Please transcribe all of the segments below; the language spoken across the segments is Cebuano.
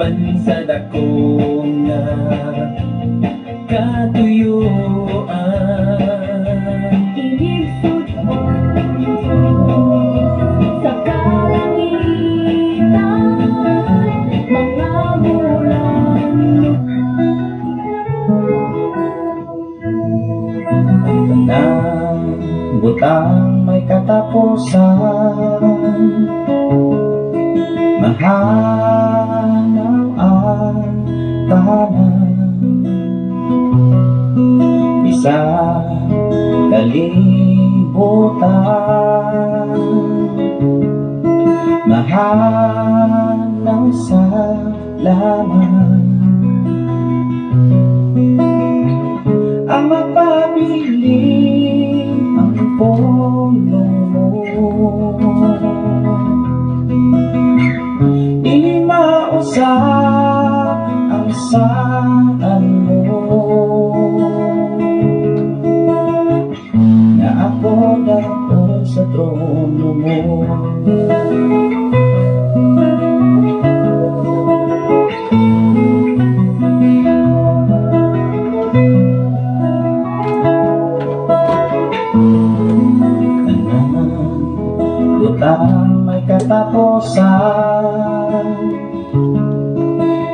Uban sa dako nga katuyuan. Inig-sud-on sa kalangitan, mga bulan. Tanang butang may katapusan, mahanaw ang tanan, bisan kalibutan, mahanaw sa laman. Ang mapabili ang pulong mo, dili mausap ang saan mo, nga ako daon sa trono mo. Tanan butang may katapusan,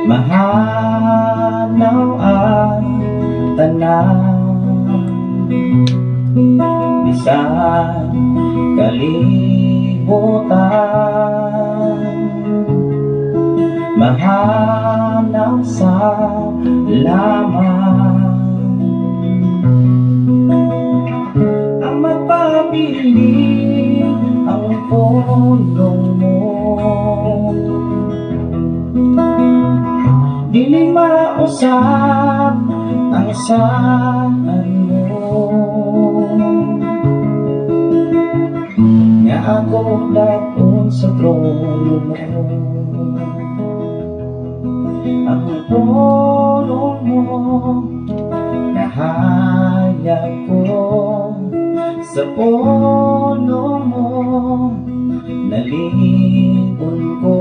mahanaw ang tanan, bisan kalibutan, mahanaw sa laman. Ang mapabili ang pulong mo, dili mausap ang saan mo, nga ako daon sa trono mo. Ang pulong mo nahayag ko, sa pulong mo nalipon ko.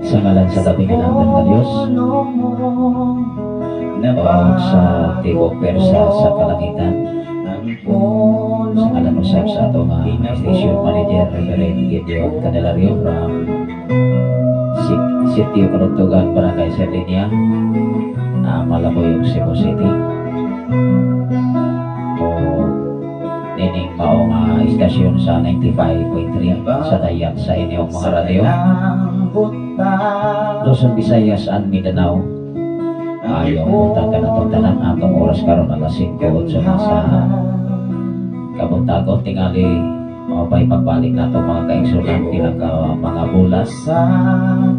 Sa ngalan sa tabing inangkan nga Dios Pulong mo o sa tibok persa sa kalangitan, ang pulong sa ngalan usab sa ato nga station manager, Reverend Gideon Candelario from Sitio Kalugtugan, Barangay Sardinia, Malaboyog, Cebu City, o nining mao nga istasyon sa 95.3 sa dayan sa inyong mga radyo, Luzon, Visayas and Mindanao. Ayo buntag kanatong tanan. Atong oras karon alas 5:08 na sa kabuntagon. Tingali mao pa'y pagbalik nato, mga kaigsunan, pila ka mga bulan sa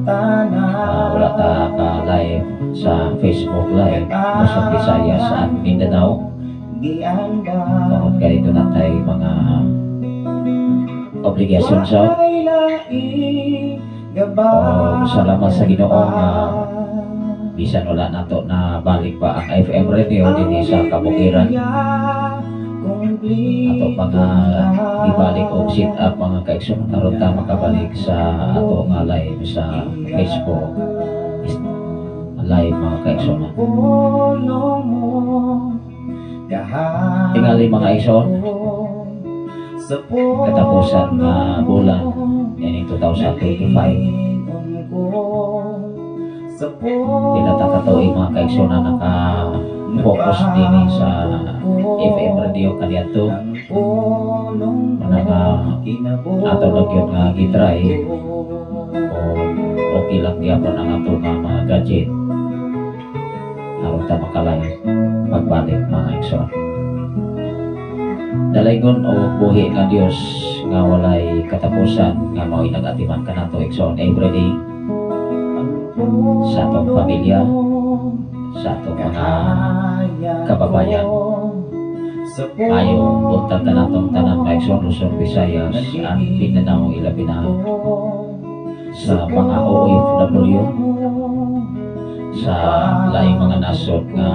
tanan wala ta ka live sa Facebook Live Luzon, Visayas and Mindanao gianda tungod kay duna tay mga obligasyon sa Walay laing O, salamat sa Ginoo nga bisan wala nato na balik pa ang FM radio dinhi sa kabukiran, ato pa nga ibalik og sit up, mga kaigsoon, aron ta makabalik sa ato nga live sa Facebook Live, mga kaigsoon. Tingali, mga igsoon, katapusan nga bulan ining 2025, pila ta ka tuig, mga kaigsoon, na naka-focus dinhi sa FM radio kaniadto naka ato lang yun nga gitry o okay lang gyapon ang ato nga mga gadget aron ta maka-live pagbalik, mga igsoon. Dalaygon o buhi nga Dios nga walay katapusan nga mao'y nag-atiman kanato, igsoon, everyday sa atong pamilya, sa atong mga kababayan. Ayo buntag kanatong tanan, mga igsoon, Luzon, Visayas and Mindanao, ilabi na sa mga OFW sa laing mga nasod nga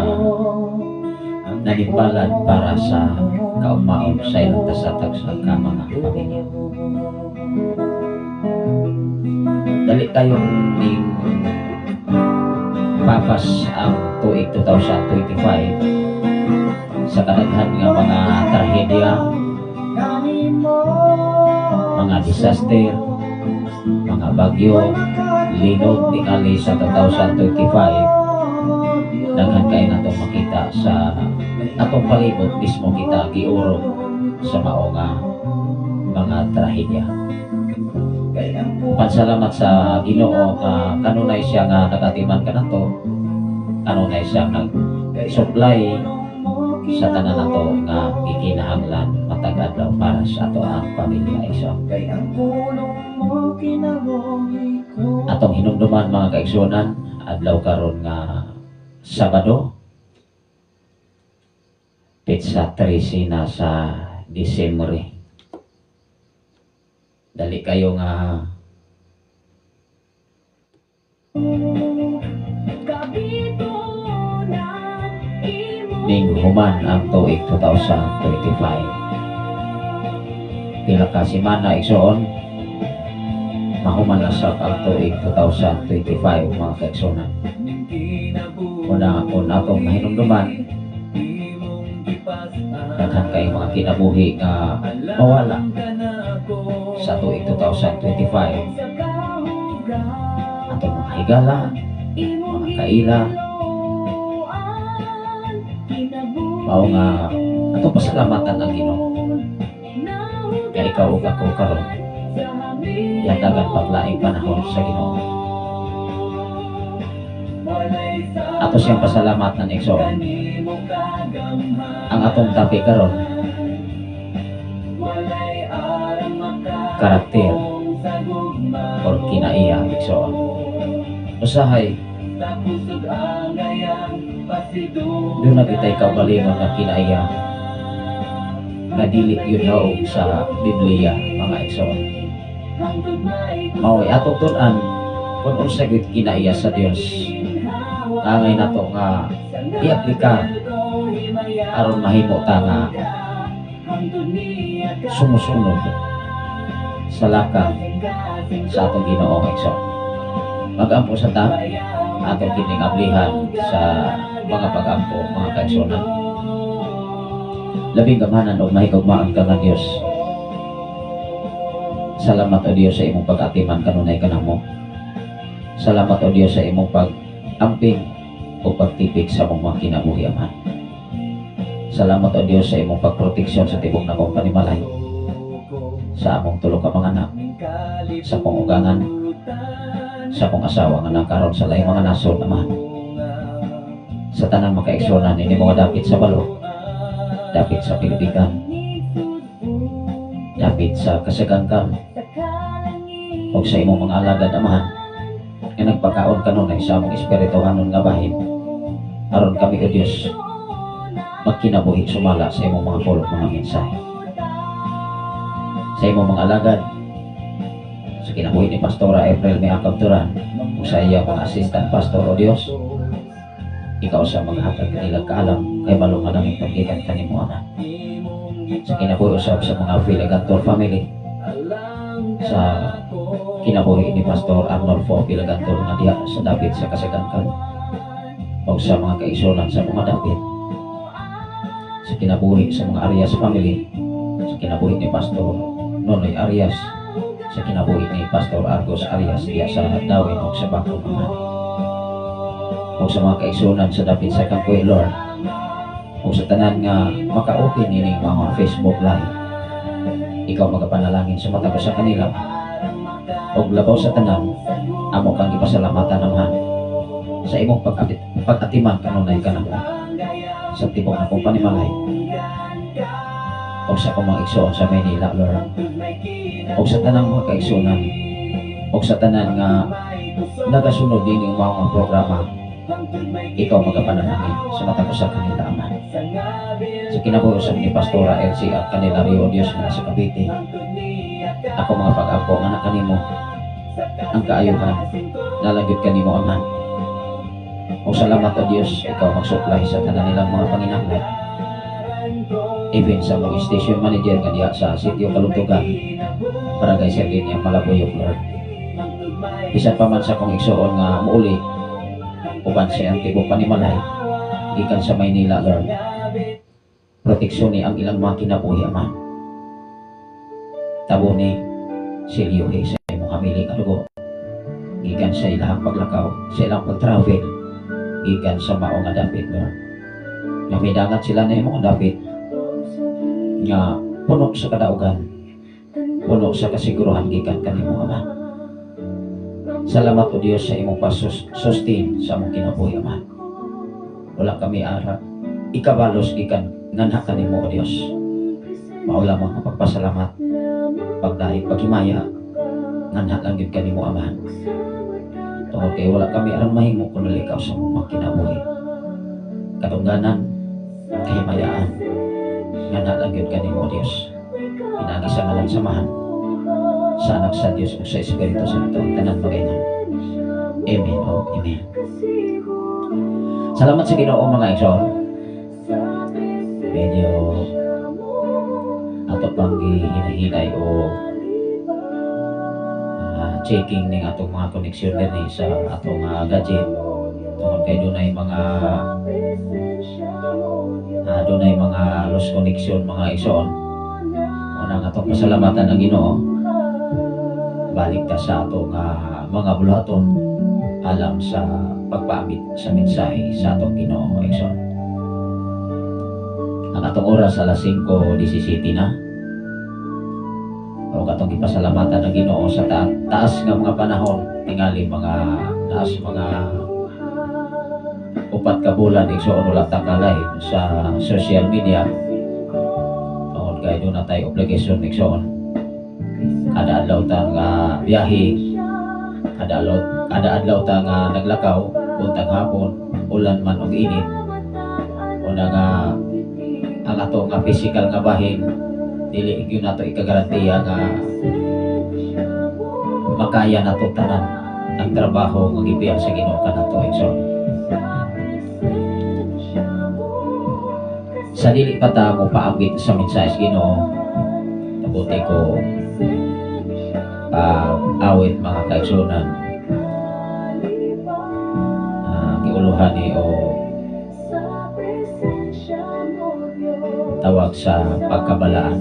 nanimbalan para sa kaugmaon sa ilang tasatag sa ka mga pamilya. Dali tayong ning Nagpapas ang tuig 2025 sa kadaghan nga mga trahedya, mga disaster, mga bagyo, linog. Tingali sa 2025, daghan kay natong makita sa atong palibot mismo. Kita giurong sa mao nga mga trahedya. Pasalamat sa Ginoo nga kanunay siya nga nagatiman kanato, kanunay siya nag supply sa tanan nato nga gikinahanglan matag adlaw para sa ato ang pamilya, igsoon. Atong hinumduman, mga kaigsuonan, adlaw karon nga Sabado, petsa 13 na sa Disyembre. Dali kayo nga Kabitunan imong ning human ang tuig 2025. Pila ka semana, igsoon, mahuman na sab ang tuig 2025, mga kaigsuonan. Una, kung atong mahinumduman, daghan kay mga kinabuhi nga mawala sa tuig 2025, sa kahugawan atong mga higala, imong mga kaila. gihiloan, kinabuhi Mao nga atong pasalamatan ang Ginoo nga ikaw ug ako karon yatagan paglaing panahon sa Ginoo. Ato siyang pasalamatan, igsoon. Ang atong topic karon, karakter or kinaiya, igsoon. Usahay duna kitay kaugalingon nga kinaiya nga dili yun haog sa Biblia, mga igsoon. Mao'y atong tun-an kung unsa gyud kinaiya sa Dios. Angay nato nga i-aplikar aron mahimo ta nga sumusunod sa lakang sa atong Ginoo, igsoon. Mag-ampo sa ta, atong kining ablihan sa mga pag-ampo, mga kaigsuonan. Labing gamhanan og mahigugmaan ka nga Dios. Salamat, o Dios, sa imong pag-atiman kanunay kanamo. Salamat, o Dios, sa imong pag-amping o pagtipig sa among mga kinabuhi, Amahan. Salamat, o Dios, sa imong pagproteksyon sa tibok namong panimalay, sa among tulo ka mga anak, sa akong ugangan, sa akong asawa nga nakaron sa laing mga nasod, Amahan. Sa tanang makaigsuonan ini mga dapit sa balo, dapit sa Pilipikan, dapit sa Kasagangkal, ug sa imong mga alagad, Amahan, nga nagpakaon kanunay sa among espirituhanon nga bahin aron kami, O Dios, magkinabuhi sumala sa imong mga pulong, mga mensahe. Sa imong mga alagad, sa kinabuhi ni Pastora April May Akabturan ug sa iya mga assistant pastor, O Dios, ikaw sa maghatag kanilang kaalam kay balo nga naming paggikan kanimo, Ama. Sa kinabuhi usab sa mga Filagantor family, sa kinabuhi ni Pastor Arnolfo Filagantor nga diha sa dapit sa Kasagangkan o sa mga kaigsuonan sa mga dapit, sa kinabuhi sa mga Arias family, sa kinabuhi ni Pastor Nonoy Arias, sa kinabuhi ni Pastor Argos Arias diha sa Dawin o sa Bako naman, o sa mga kaigsuonan sa dapit sa Kangkoy, Lord, o sa tanan nga maka-open ining mga Facebook Live, ikaw magapanalangin sa mata ko sa kanila. Og labaw sa tanan, amo kang ipasalamatan, Amahan, sa imong pag-atiman kanunay kanamo sa tibok akong panimalay o sa akong mga igsoon sa Maynila, Lord, o sa tanang mga kaigsuonan o sa tanan nga nagasunod din yung mga programa. Ikaw magapanalangin sa mata ko sa kanila, Ama. Sa kinabuhi usab ni Pastora Elsie at kanila Rio, Diyos, nga sa Cavite, ako mga pag-ampo nga anak kanimo, ang kaayuhan nalagyod kanimo, Ama. O salamat, O Diyos, ikaw mag-supply sa tanan nilang mga panginahanglan, even sa mga station manager nga diha sa Sitio Kalugtugan, Barangay Serginia, Malabuyok, Lord. Bisan pa man sa kong igsuon nga muuli. Uban sa iyang tibok panimalay gikan sa Maynila, Lord. Proteksyon ni ang ilang mga kinabuhi, Ama. Tabo ni silyuhi sa imong hamili nga dugo gikan sa ilang paglakaw, sa ilang pag-travel gikan sa mao nga dapit, Lord. Nga midangat sila na imong dapit nga puno sa kadaugan, puno sa kasiguruhan gikan kanimo, Ama. Salamat, O Dios, sa imong pasus sustain sa among kinabuhi, Ama. Wala kami ara ikabalos gikan nganha kanimo, O Dios. Mao lamang ang pagpasalamat, pagdait, paghimaya nganha lang gyud kanimo, Ama. Tungod kay wala kami aron mahimo kun ikaw sa among mga kinabuhi. Kadungganan, kahimayaan nganha lang gyud kanimo, O Dios. Pinaagi sa ngalan sa Amahan, sa Anak sa Dios ug sa Espiritu Santo, ang tanan magaingon. Amen o Amen. Salamat sa Ginoo, mga igsoon. Medyo ato pang gihinahinay o checking ning atong mga koneksyon dinhi sa atong gadget tungod kay dunay mga lost connection, mga igsoon. Una nga atong pasalamatan ang Ginoo. Balik ta sa atong mga buluhaton alang sa pagpaambit sa mensahe sa atong Ginoo, igsoon. Ang atong oras, alas 5:17 na. O katong gipasalamatan ang Ginoo sa taas nga mga panahon, tingali mga taas mga 4 ka bulan, igsoon, wala ta ka live sa social media tungod kay duna tay obligasyon, igsoon. Kada adlaw ta nga biyahe, kada adlaw ta nga naglakaw, buntag, hapon, ulan man og init. Una nga ang ato nga physical nga bahin, dili gyud nato ikagarantiya nga makaya nato tanan ang trabaho nga gibiyan sa Ginoo kanato, igsoon. Sa dili pa ta mo paambit sa mensahe sa Ginoo, tabuti ko pag-awit, mga kaigsunan, giuluhan ni o tawag sa pagkabalaan.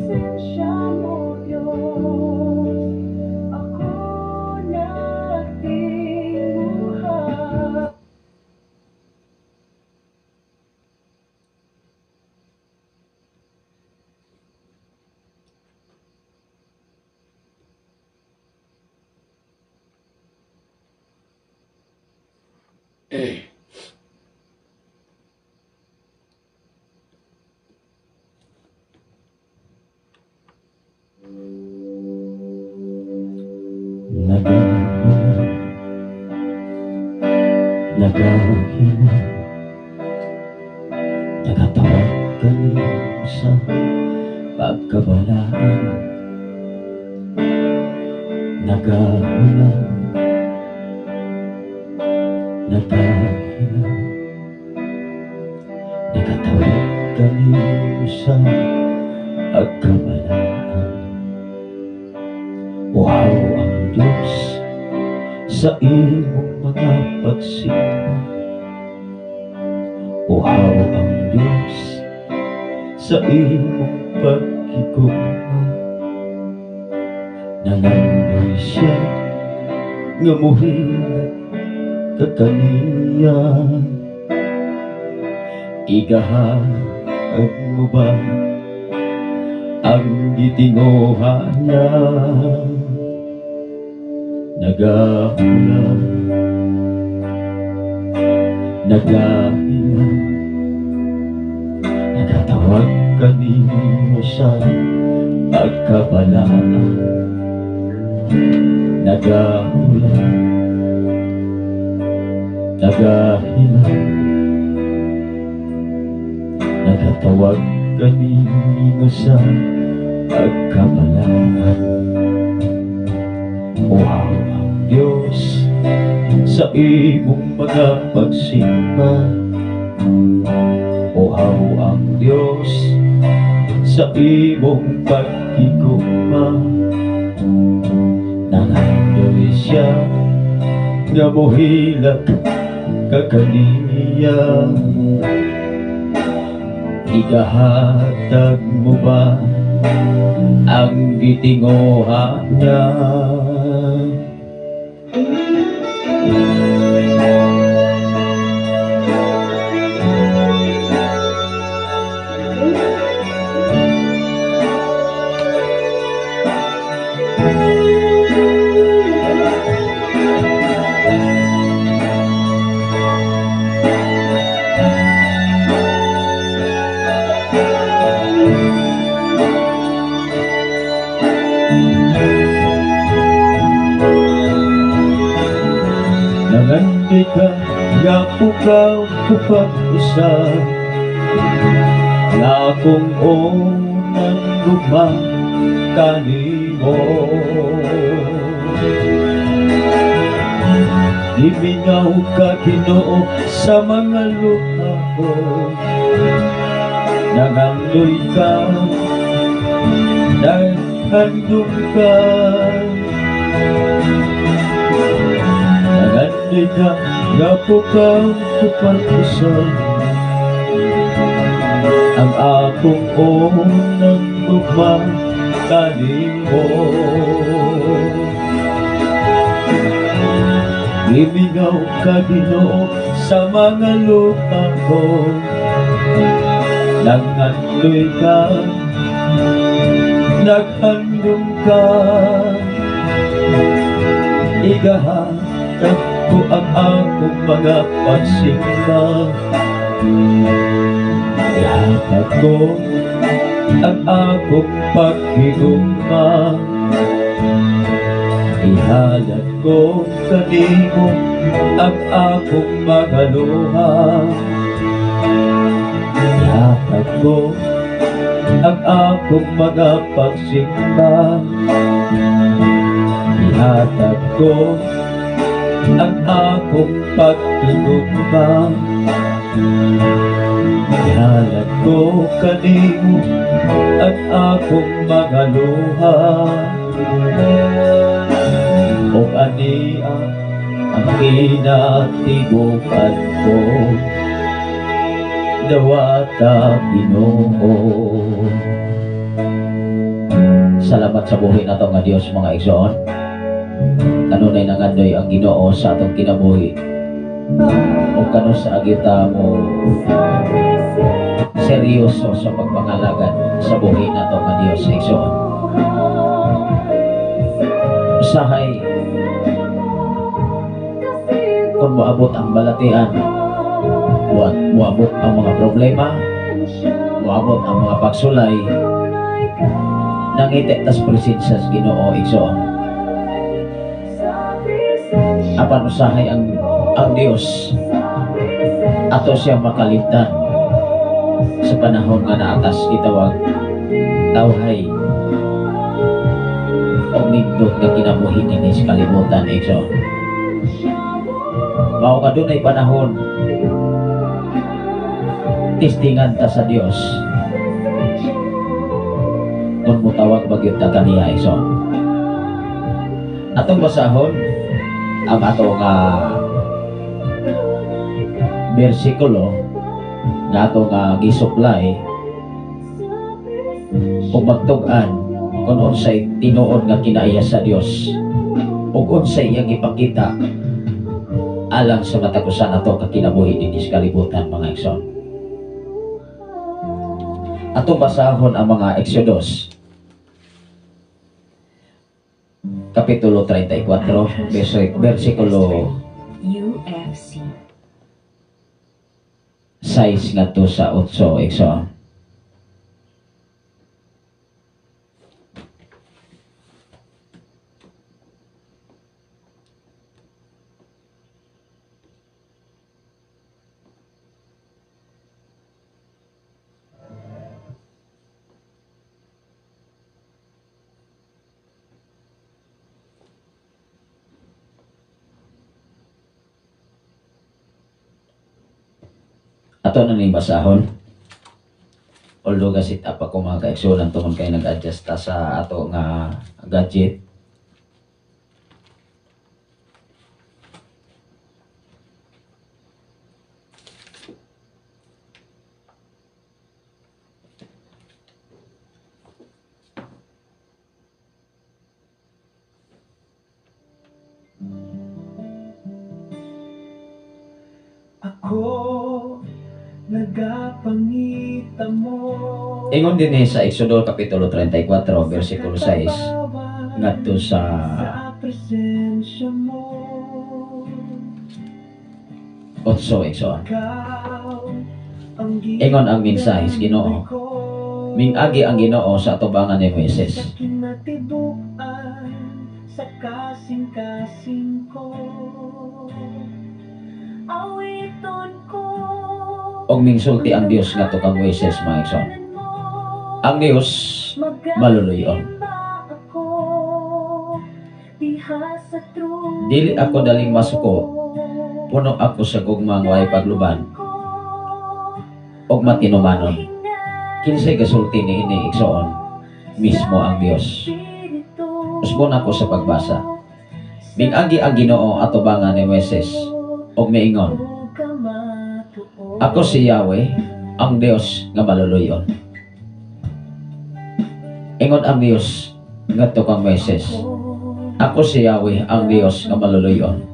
Nagahula, nagahina, nagatawag kanimo sa pagkabalaan. Nagahula, nagahina, nagatawag kanimo sa pagkabalaan. Uhaw ang Diyos sa imong mga pagsimba. Uhaw ang Diyos sa imong paghigugma. Nangandoy siya nga muhilak ka kaniya. Igahag mo ba ang gitinguha niya? Nagahula, nagahila, nagatawag kanimo sa pagkabalaan. Nagahula, nagahila, nagatawag kanimo sa pagkabalaan. Uhaw ang Diyos sa imong mga pagsimba. Uhaw ang Diyos sa imong paghigugma. Nangandoy siya nga mohilak ka kaniya? Igahatag mo ba ang gitinguha niya? Nangandoy ka nga pukaw kapag-usa, nga akong unang gugma kanimo. Gimingaw ka, Ginoo, sa mga luha ko. Nangandoy ka, naghandom ka. Nangandoy ka nga pukaw kapag-usa, ang akong unang gugma kanimo. Gimingaw ka, Ginoo, sa mga luha ko. Nangandoy ka, naghandom ka. Igahatag ko ang akong mga pagsimba. Ihatag ko ang akong paghigugma. Ihalad ko kanimo ang akong mga luha. Ihatag ko ang akong mga pagsimba. Ihatag ko ang akong paghigugma. Ihalad ko kanimo ang akong mga luha. Ug ania ang kinatibukan ko, dawata, Ginoo. Salamat sa buhi nato nga Dios, mga igsoon. Kanunay nangandoy ang Ginoo sa atong kinabuhi. O kanus-a kita mo seryoso sa pagpangalagad sa buhi nato nga Dios, igsoon. Usahay kung moabot ang balatian, moabot ang mga problema, moabot ang mga pagsulay, nangiti tas presensya sa Ginoo, igsoon. Apan usahay ang Dios ato siya makalimtan sa panahon nga naatas gitawag tawhay og nindot nga kinabuhi dinhi sa kalibutan, igsoon. Mao nga dunay panahon testingan ta sa Dios kung mutawag ba gyud ta kaniya, igsoon. Atong basahon ang ato nga bersikulo nga ato nga gisupply ug magtug-an kung unsay tinuod nga kinaiya sa Dios ug unsay iyang ipakita alang sa matag usa nato ka kinabuhi dinhi sa kalibutan, mga igsoon. Atong basahon ang mga Exodus Kapitulo 34, versikulo UFC. 6 ngadto sa 8, igsoon. Ato na ning basahon. Although ga-set up ako, mga kaigsuonan, tungod kay nag-adjust ta sa ato nga gadget. Ako nagapangita mo. Ingon din sa Exodo kapitulo 34 versikulo 6 ngadto sa sa presensya mo. 8, igsoon. Ikaw ang Ingon ang mensahe sa Ginoo. Mingagi ang Ginoo sa atubangan ni Moises. Sa kinatibukan sa kasing-kasing ko. Awiton ko. Og mingsulti ang Dios ngadto kang Moises, mga igsoon. Ang Dios maluluyon. Ako, diha sa trono. Dili ako daling masuko. Puno ako sa gugma nga way pagluban ug matinumanon. Kinsay gasulti niini, igsoon? Mismo ang Dios. Usbon ako sa pagbasa. Mingagi ang Ginoo atubangan ni Moises ug miingon, "Ako si Yahweh, ang Dios nga maluluyon." Ingon ang Dios ngadto kang Moises, "Ako si Yahweh, ang Dios nga maluluyon.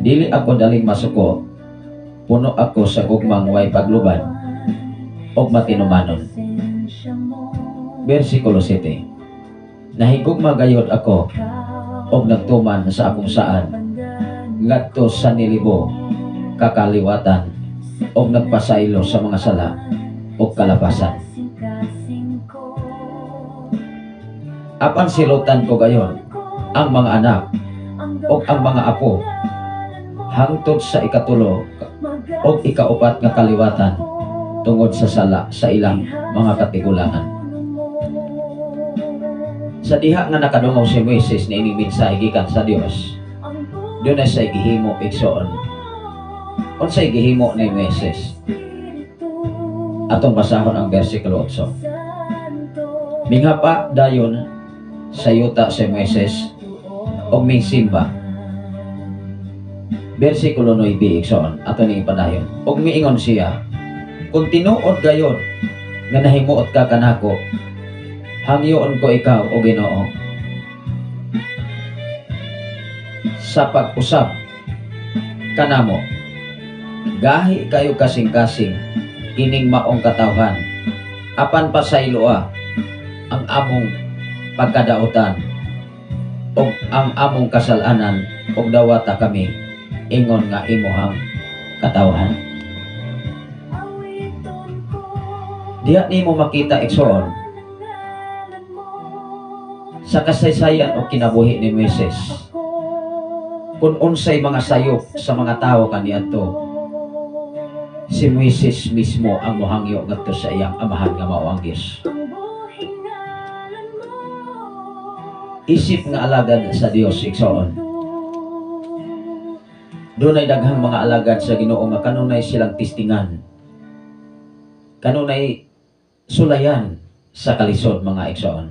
Dili ako daling masuko. Puno ako sa gugmang way pagluban ug matinumanon." Versikulo 7. Nahigugma gayod ako og nagtuman sa akong saad ngadto sa nilibo ka kaliwatan og nagpasaylo sa mga sala ug kalapasan. Apan silutan ko gayon ang mga anak ug ang mga apo hangtod sa ikatulo ug ikaupat nga kaliwatan tungod sa sala sa ilang mga katigulangan." Sa diha nga nakadungaw si Moises ni ining mensahe gikan sa Dios, dunay say gihimo, igsoon. Unsay gihimo ni Moises? Atong basahon ang versikulo 8. Minghapa dayon sa yuta si Moises ug mingsimba. Versikulo 9, igsoon, ato ning ipadayon. Ug miingon siya, "Kung tinuod gayod nga nahimuot ka kanako, hangyoon ko ikaw, o Ginoo, sa pag-usab kanamo. Gahi kayo kasing-kasing kining maong katawhan. Apan pasayloa ang among pagkadautan ug ang among kasalanan ug dawata kami ingon nga imuhang katawhan." Diha nimo makita, igsoon, sa kasaysayan o kinabuhi ni Moises, kung unsay mga sayop sa mga tao kaniadto, si Moises mismo ang mohangyo ngadto sa iyang amahan nga mao ang Dios. Isip nga alagad sa Dios, igsoon, dunay daghang mga alagad sa Ginoo nga kanunay silang testingan, kanunay sulayan sa kalisod, mga igsoon.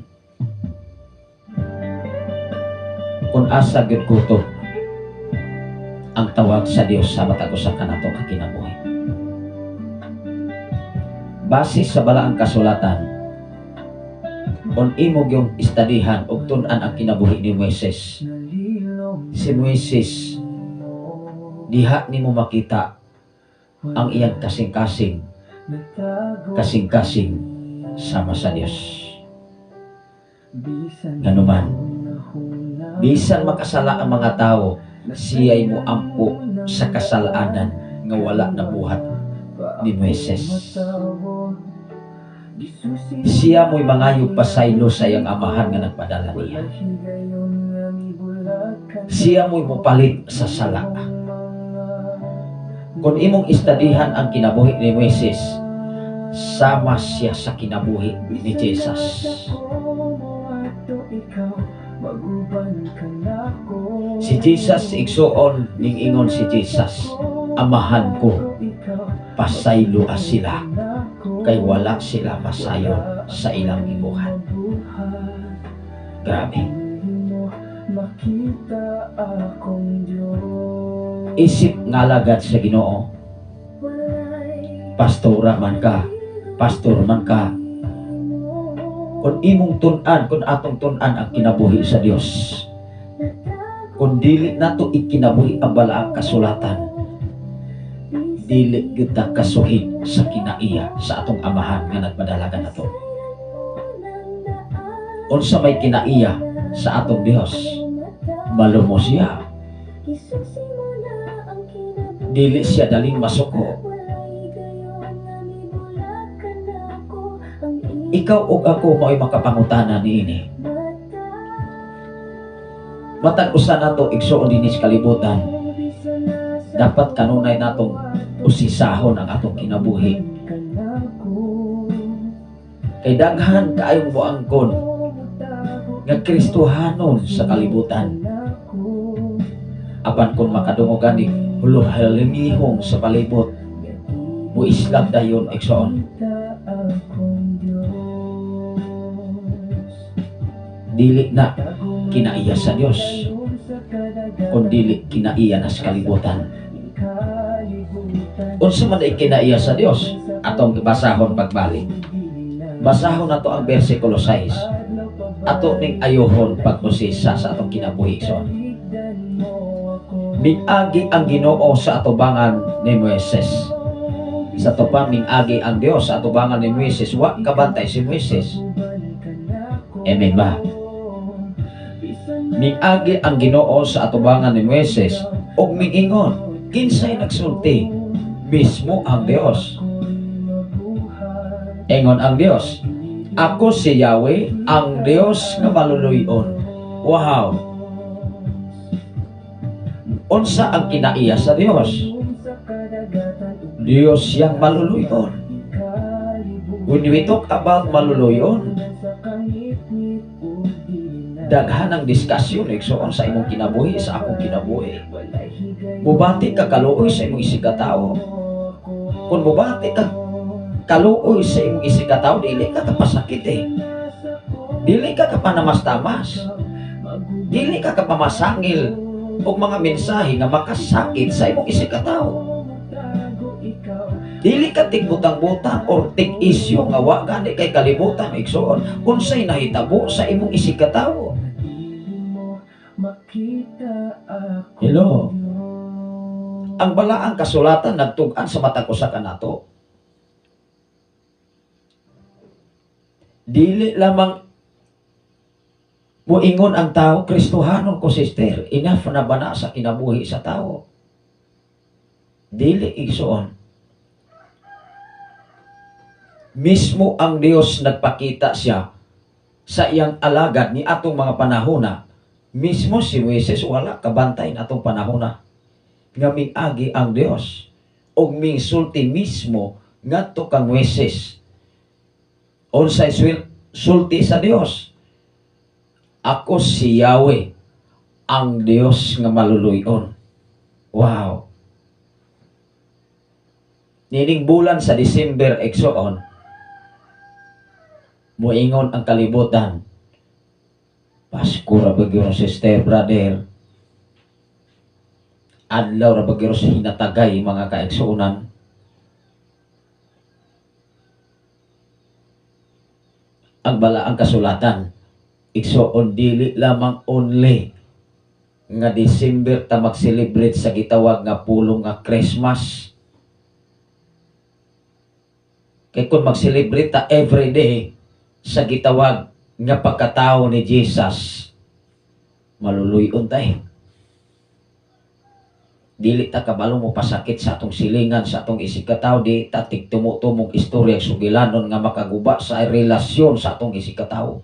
Kung asa gyud kutob ang tawag sa Dios sa matag usa kanato ka kinabuhi. Base sa balaang kasulatan, kung imo gyung istadihan og tun-an ang kinabuhi ni Moises, si Moises, diha nimo makita ang iyang kasing-kasing, kasing-kasing sama sa Dios. Nganuman, bisan makasala ang mga tao, siya'y moampo sa kasalanan nga wala nabuhat ni Moises. Siya mo'y mangayog pasaylo sa iyang amahan nga nagpadala niya. Siya mo'y mopalit sa sala. Kung imong istadihan ang kinabuhi ni Moises, sama siya sa kinabuhi ni Jesus. Si Jesus, igsuon, ning ingon si Jesus, "Amahan ko, pasaylo sila, kay wala sila masayon sa ilang gibuhat." Grabe. Makita akong Diyos. Isip nga alagad sa Ginoo, pastora man ka, pastor man ka, kung imong tun-an, kung atong tun-an ang kinabuhi sa Dios, kung dili nato ikinabuhi ang balaang kasulatan, Dili gyud ta kasuhin sa kinaiya sa atong Amahan nga nagpadala kanato. Unsa may kinaiya sa atong Dios? Malumo siya. Dili siya daling masuko. Ikaw ug ako mao'y makapangutana niini. Matag usa nato, igsuon, dinhi sa kalibutan, dapat kanunay natong usisahon ang atong kinabuhi. Kay daghan kaayong moangkon nga Kristohanon sa kalibutan. Apan kung makadungog gani hulohalingihong sa palibot, muislam dayon, igsoon. Dili na kinaiya sa Dios, kun dili kinaiya na sa kalibutan. Unsa man ay kinaiya sa Dios? Atong basahon pagbalik. Basahon nato ang versikulo 6. Ato ning ayohon pag-usisa sa atong kinabuhi, igsoon. Miagi ang Ginoo sa atubangan ni Moises. Sa tupa, miagi ang Dios sa atubangan ni Moises. Wa kabantay si Moises. Amen ba? Miagi ang Ginoo sa atubangan ni Moises ug miingon, kinsay nagsulti? Mismo ang Dios. Ingon ang Dios, "Ako si Yahweh, ang Dios nga maluluyon." Wow! Unsa ang kinaiya sa Dios? Dios siyang maluluyon. When we talk about maluluyon, daghan ang diskusyon, igsoon, sa imong kinabuhi, sa akong kinabuhi. Mubati ka kaluoy sa imong isigkatawo. Kung mubati ka kaluoy sa imong isigkatawo, dili ka kapasakit eh. Dili ka kapanamas-tamas. Dili ka kapamasangil og mga mensahe nga makasakit sa imong isigkatawo. Dili ka tigbutang-butang or tig-isyu nga wa gani kay kalibutan, igsoon, unsay nahitabo sa imong isigkatawo. Hello. Ang balaang kasulatan nagtug-an sa matag usa kanato. Dili lamang muingon ang tao, "Kristohanon ko, sister." Enough na ba na sa kinabuhi sa tao? Dili, igsoon. Mismo ang Dios nagpakita siya sa iyang alagad ni atong mga panahona. Mismo si Moises wala kabantay na atong panahona nga miagi ang Dios og misulti mismo ngadto kang Moises. Unsay sulti sa Dios? "Ako si Yahweh, ang Dios nga maluluyon." Wow. Nining bulan sa December, igsoon, muingon ang kalibutan, "Pasko ra ba gyud, sister, brother?" Adlaw ra ba gyud sa hinatagay, mga kaigsuonan? Ang balaang kasulatan, igsoon, dili lamang only nga December ta mag-celebrate sa gitawag nga pulong nga Christmas. Kay kung mag-celebrate ta every day sa gitawag nga pagkatao ni Jesus, maluluyon ta eh. Dili ta kabalo mo pasakit sa atong silingan, sa atong isigkatawo, di ta tigtumo-tumong istorya sugilanon nga makaguba sa relasyon sa atong isigkatawo.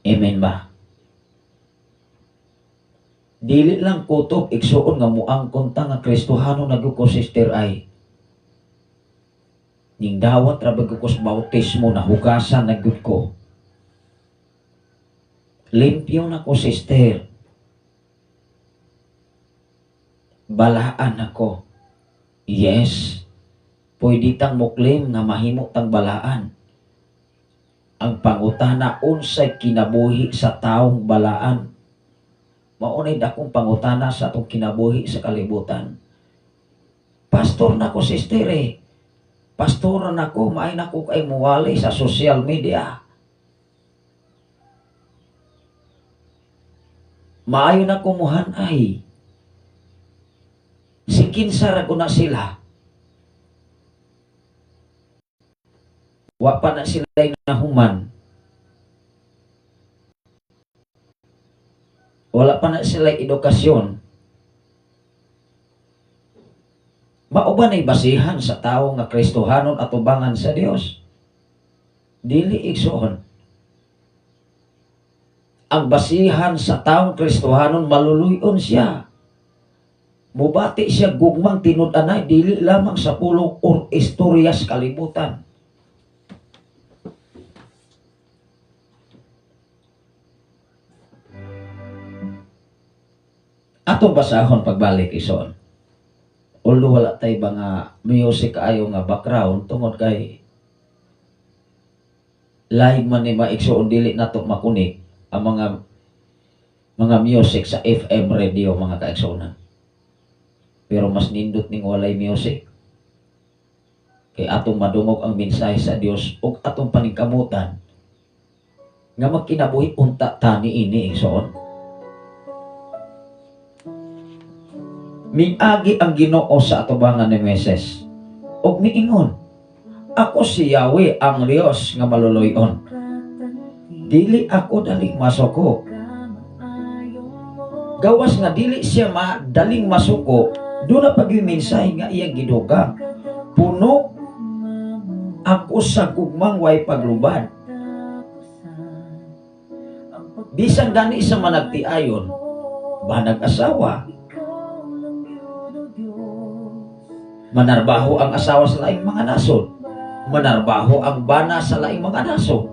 Amen ba? Dili lang kutob, igsuon, nga muangkon ta nga Kristohano na ko, sister, ay ning dawat ra ba ko sa bautismo, nahugasan na gyud ko. Limpyo na ko, sister. Balaan ako. Yes. Pwede tang muklim nga mahimo tang balaan. Ang pangutana, unsay kinabuhi sa taong balaan? Maunay dakong pangutana sa atong kinabuhi sa kalibutan. Pastor na ko, sister eh. Pastor na ko, maay na ko kay muwali sa social media. Maayo na ko muhanay. Si kinsa ra guna sila. Wa pa na sila nahuman. Wala pa na sila edukasyon. Mao ba na'y basihan sa tawo nga Kristohanon atubangan sa Dios? Dili, igsoon. Ang basihan sa taong Kristohanon, maluluyon siya. Mubati siya gugmang tinud-anay, dili lamang sa pulong or istorya sa kalibutan. Atong basahon pagbalik, igsoon. Although wala tay ba nga music ayo nga background tungod kay live man ni maigsoon, dili nato makunik ang mga music sa FM radio, mga kaigsuonan. Pero mas nindot ning walay music kay atong madungog ang mensahe sa Dios ug atong paningkamutan nga magkinabuhi unta tani ini, igsoon. Miagi ang Ginoo sa atubangan ni Moises ug miingon, "Ako si Yahweh ang Dios nga maluluy-on. Dili ako daling masuko." Gawas nga dili siya madaling masuko, doon na pag mensahe nga iyang gidugang. "Puno ako sa gugmang way paglubad." Bisan gani sa managtiayon, banag asawa, manarbaho ang asawa sa laing mga nasod, manarbaho ang bana sa laing mga nasod,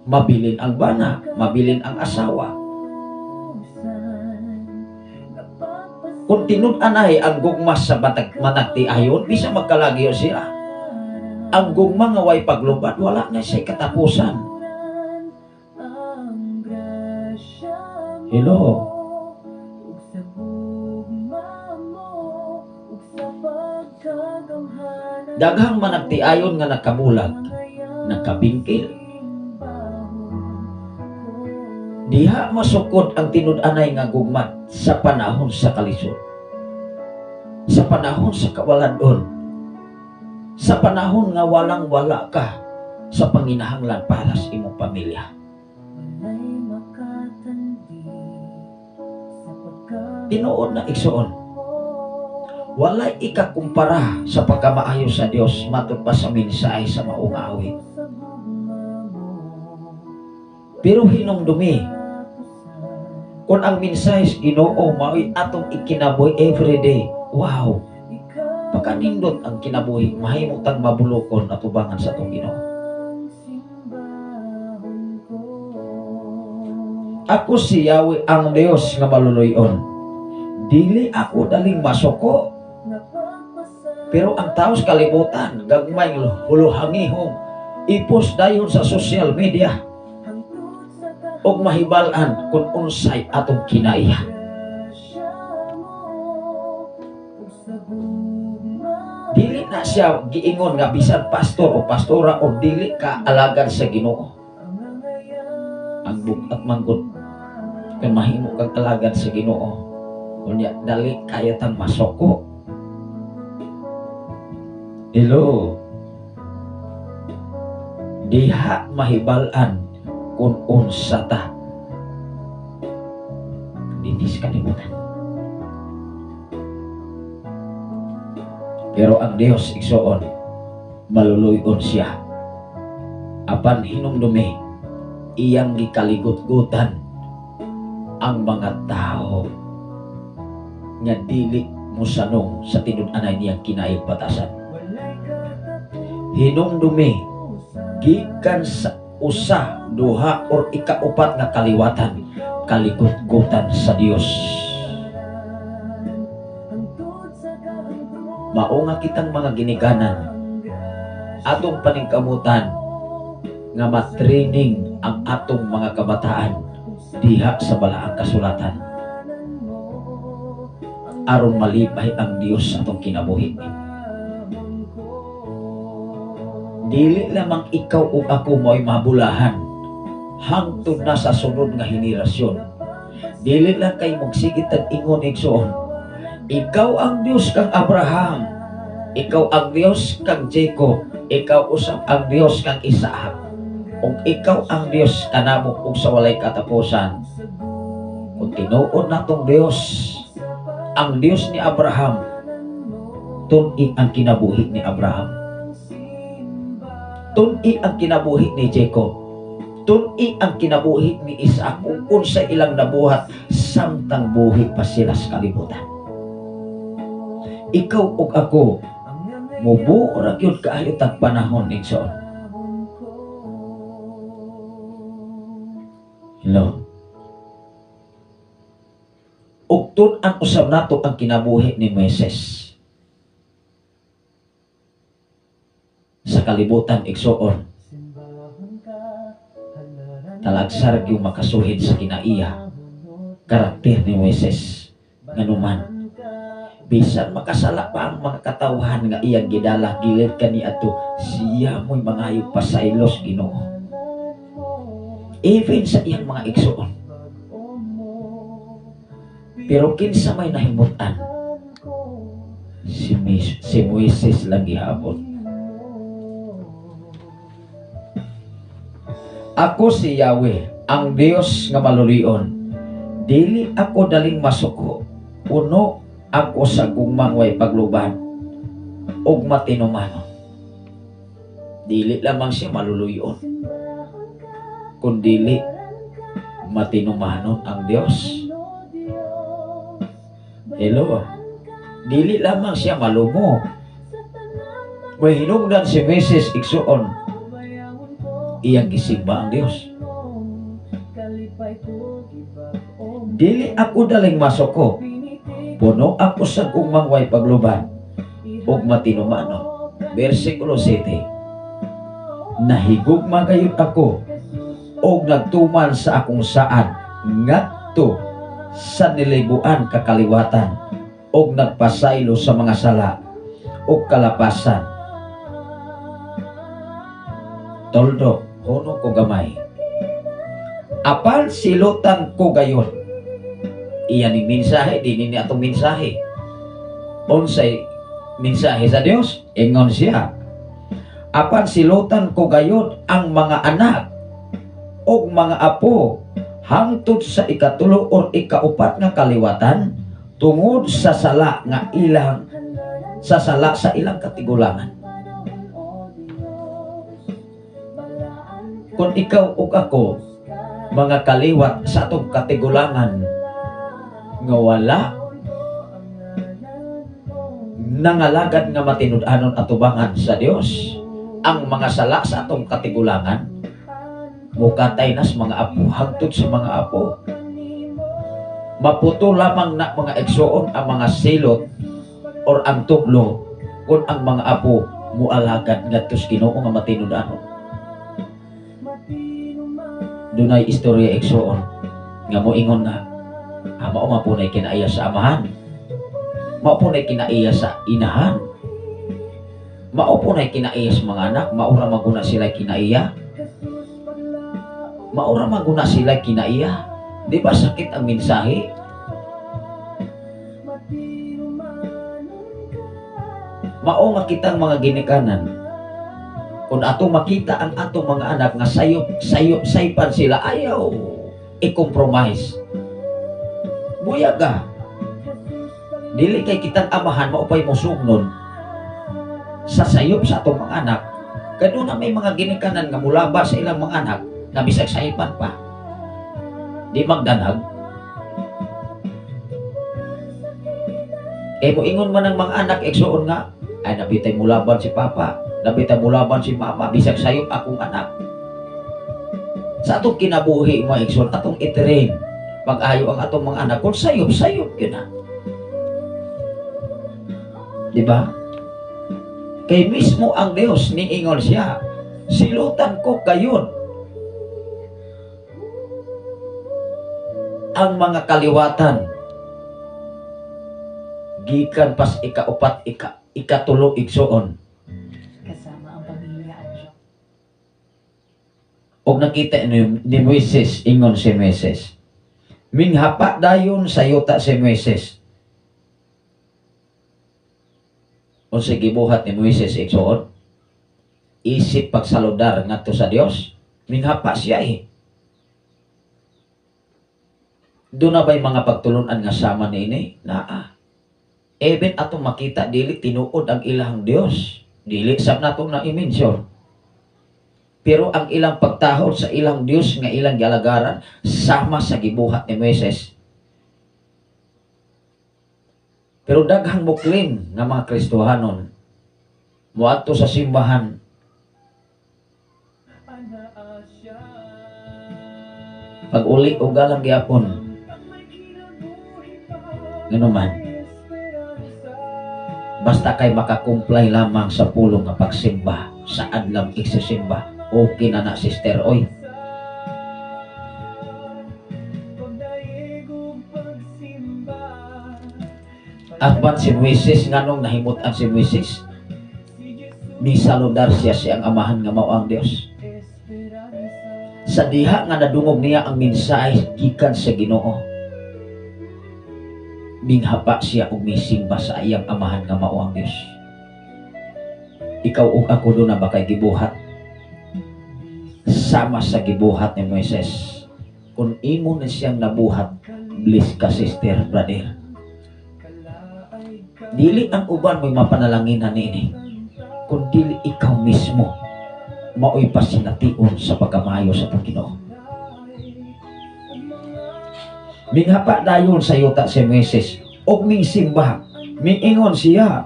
mabilin ang bana, mabilin ang asawa. Kung tinud-anay ang gugma sa batag managtiayon, bisa magkalagyo sila. Ang gugma nga way paglubad, wala na siya'y katapusan. Hello? Daghang managtiayon nga nakabulag, nakabingkil. Diha masukod ang tinud-anay nga gugma sa panahon sa kalisod, sa panahon sa kawaladon, sa panahon nga walang-wala ka sa panginahanglan para sa imong pamilya. Tinuod na, igsoon, walay ikakumpara sa pagkamaayo sa Dios matud pa sa mensahe sa maong awit. Pero hinumdumi, kung ang mensahe sa Ginoo mao'y atong ikinabuhi everyday, wow, pagkanindot ang kinabuhi, mahimo tang mabulokon atubangan sa atong Ginoo. Ako si Yahweh ang Dios nga maluluyon. Dili ako daling masuko. Pero ang tao sa kalibutan, gagmay huluhangihong, ipos dayon sa social media og mahibal-an kung unsay atong kinaiya. Dili na siya giingon nga bisan pastor o pastora o dili ka alagad sa Ginoo. Ang bugat manggod kay mahimo kang alagad sa Ginoo. Unya dali kaya tang masoko. Hello. Diha mahibal-an kung unsa ta dinhi sa kalibutan. Pero ang Dios, igsoon, maluluyon siya. Apan hinumdumi, iyang gikaligot-gutan ang mga tao nga dili mosanong sa tinud-anay niyang kinaig batasan. Hinumdumi, gikan sa usa, duha, or ikaupat nga kaliwatan, kaligot-gutan sa Dios. Mao nga kitang mga ginikanan, atong paningkamutan nga matraining ang atong mga kabataan diha sa balaang kasulatan aron malipay ang Dios sa atong kinabuhi. Dili lamang ikaw o ako mo'y mabulahan hangtod na sa sunod nga henerasyon. Dili lang kay magsigit tag ingon, igsoon. Ikaw ang Dios kang Abraham, ikaw ang Dios kang Jacob, ikaw usab ang Dios kang Isaac, ug ikaw ang Dios kanamo ug sa walay katapusan. Kung tinuod natong Dios, ang Dios ni Abraham, tun-i ang kinabuhi ni Abraham. Tun-i ang kinabuhi ni Jacob. Tun-i ang kinabuhi ni Isaac ug unsa ilang nabuhat samtang buhi pa sila sa kalibutan. Ikaw ug ako, mubuo ra gyud kaayo tag panahon, igsoon. Hello. Ug tun-an usab nato ang kinabuhi ni Moises sa kalibutan, igsoon. Talagsar gyud makasuhid sa kinaiya karakter ni Moises, nganuman bisan makasala pa ang mga katawhan nga iyang gidala gilid kaniadto, siya mo'y mangayo pasaylos Ginoo, even sa iyang mga igsoon. Pero kinsa may nahimutan, si Moises lang gihapon. Ako si Yahweh, ang Dios nga malulion. Dili ako daling masuko. Puno ako sa gugmang way pagluban ug matinumanon. Dili lamang siya maluluyon, kun dili matinumanon ang Dios. Hello. Dili lamang siya malumo. May hinungdan si Moises, igsuon, iyang gisimba ang Dios. Dili ako daling masuko. Puno ako sa gugmang way pagluban ug matinumanon. Versikulo 7. Nahigugma gayud ako og nagtuman sa akong saad ngadto sa nilibuan kakaliwatan og nagpasaylo sa mga sala ug kalapasan. Toldo, huno ko gamay. Apan silutan ko gayon. Iyan ni mensahe, di ni atong mensahe. Unsay mensahe sa Dios? Ingon siya, apan silutan ko gayon ang mga anak ug mga apo hangtod sa ikatulo or ikaupat nga kaliwatan tungod sa sala nga ilang sa sala sa ilang katigulangan. Kung ikaw ug ako mga kaliwat sa atong katigulangan nga wala nangalagad nga matinud-anon atubangan sa Dios, ang mga sala sa atong katigulangan mukatay nas mga apo hangtod sa mga apo. Maputo lamang na, mga igsoon, ang mga silot or ang tublo kung ang mga apo mualagad ngadto sa Ginoo nga matinud-anon. Dunay istorya, igsoon, nga moingon nga mao man po nay kinaiya sa amahan, mao po nay kinaiya sa inahan, mao po nay kinaiya sa mga anak, maura maguna sila kinaiya, maura maguna sila kinaiya. Di ba sakit ang mensahe? Mao nga kitang mga ginikanan, kung ato makita ang atong mga anak nga sayop, sayop, saypan sila, ayaw i-compromise. Buyag ka. Dili kay kitang amahan maupay musugnon sa sayop sa atong mga anak. Kay doon na may mga ginikanan nga mulaba sa ilang mga anak na bisag saypan pa. Di magdanag. Kay moingon man ang mga anak, igsuon nga, ay nabitay mulaban si papa, nabitay mulaban si mama, bisag sayop akong anak. Sa atong kinabuhi, mga igsuon, atong itirin, pag-ayo ang atong mga anak, kung sayop, sayop yun na. Diba? Kay mismo ang Diyos, niingon siya, silutan ko kayon ang mga kaliwatan gikan pas ikaupat, ikatulo, igsuon. Kasama ang pamilya at Diyos. Og nakita ni Moises, ingon si Moises, minghapa dayon sa yuta si Moises. Unsay gibuhat ni Moises, igsoon? Isip pagsaludar ngadto sa Dios, minghapa siya eh. Doon na ba'y mga pagtulunan nga sama niini? Naa. Even atong makita dili tinuod ang ilang Dios. Dili sab nato na i-mention. Pero ang ilang pagtahod sa ilang Dios nga ilang gialagaran sama sa gibuhat ni Moises. Pero daghang muklim nga mga Kristohanon moadto sa simbahan, pag uli og galang gyapon, ngano man, basta kay makakumply lamang sa pulong nga pagsimba sa adlaw igsisimba, okay na na, sister oy. Apan si Moises, nganong nahimut-an si Moises? Misaludar siya siyang amahan nga mao ang Dios. Sa diha nga nadungog niya ang mensahe gikan sa Ginoo, minghapa siya og misimba sa iyang amahan nga mao ang Dios. Ikaw ug ako, doon na ba kay gibuhat sama sa gibuhat ni Moises? Kung imo na siyang nabuhat, bless ka, sister, brother. Dili ang uban mo'y mapanalanginan niini, kun dili ikaw mismo mao'y pasination sa pagkamayo sa atong Ginoo. Minghapa dayon sa yuta si Moises ug mingsimba. Miingon siya,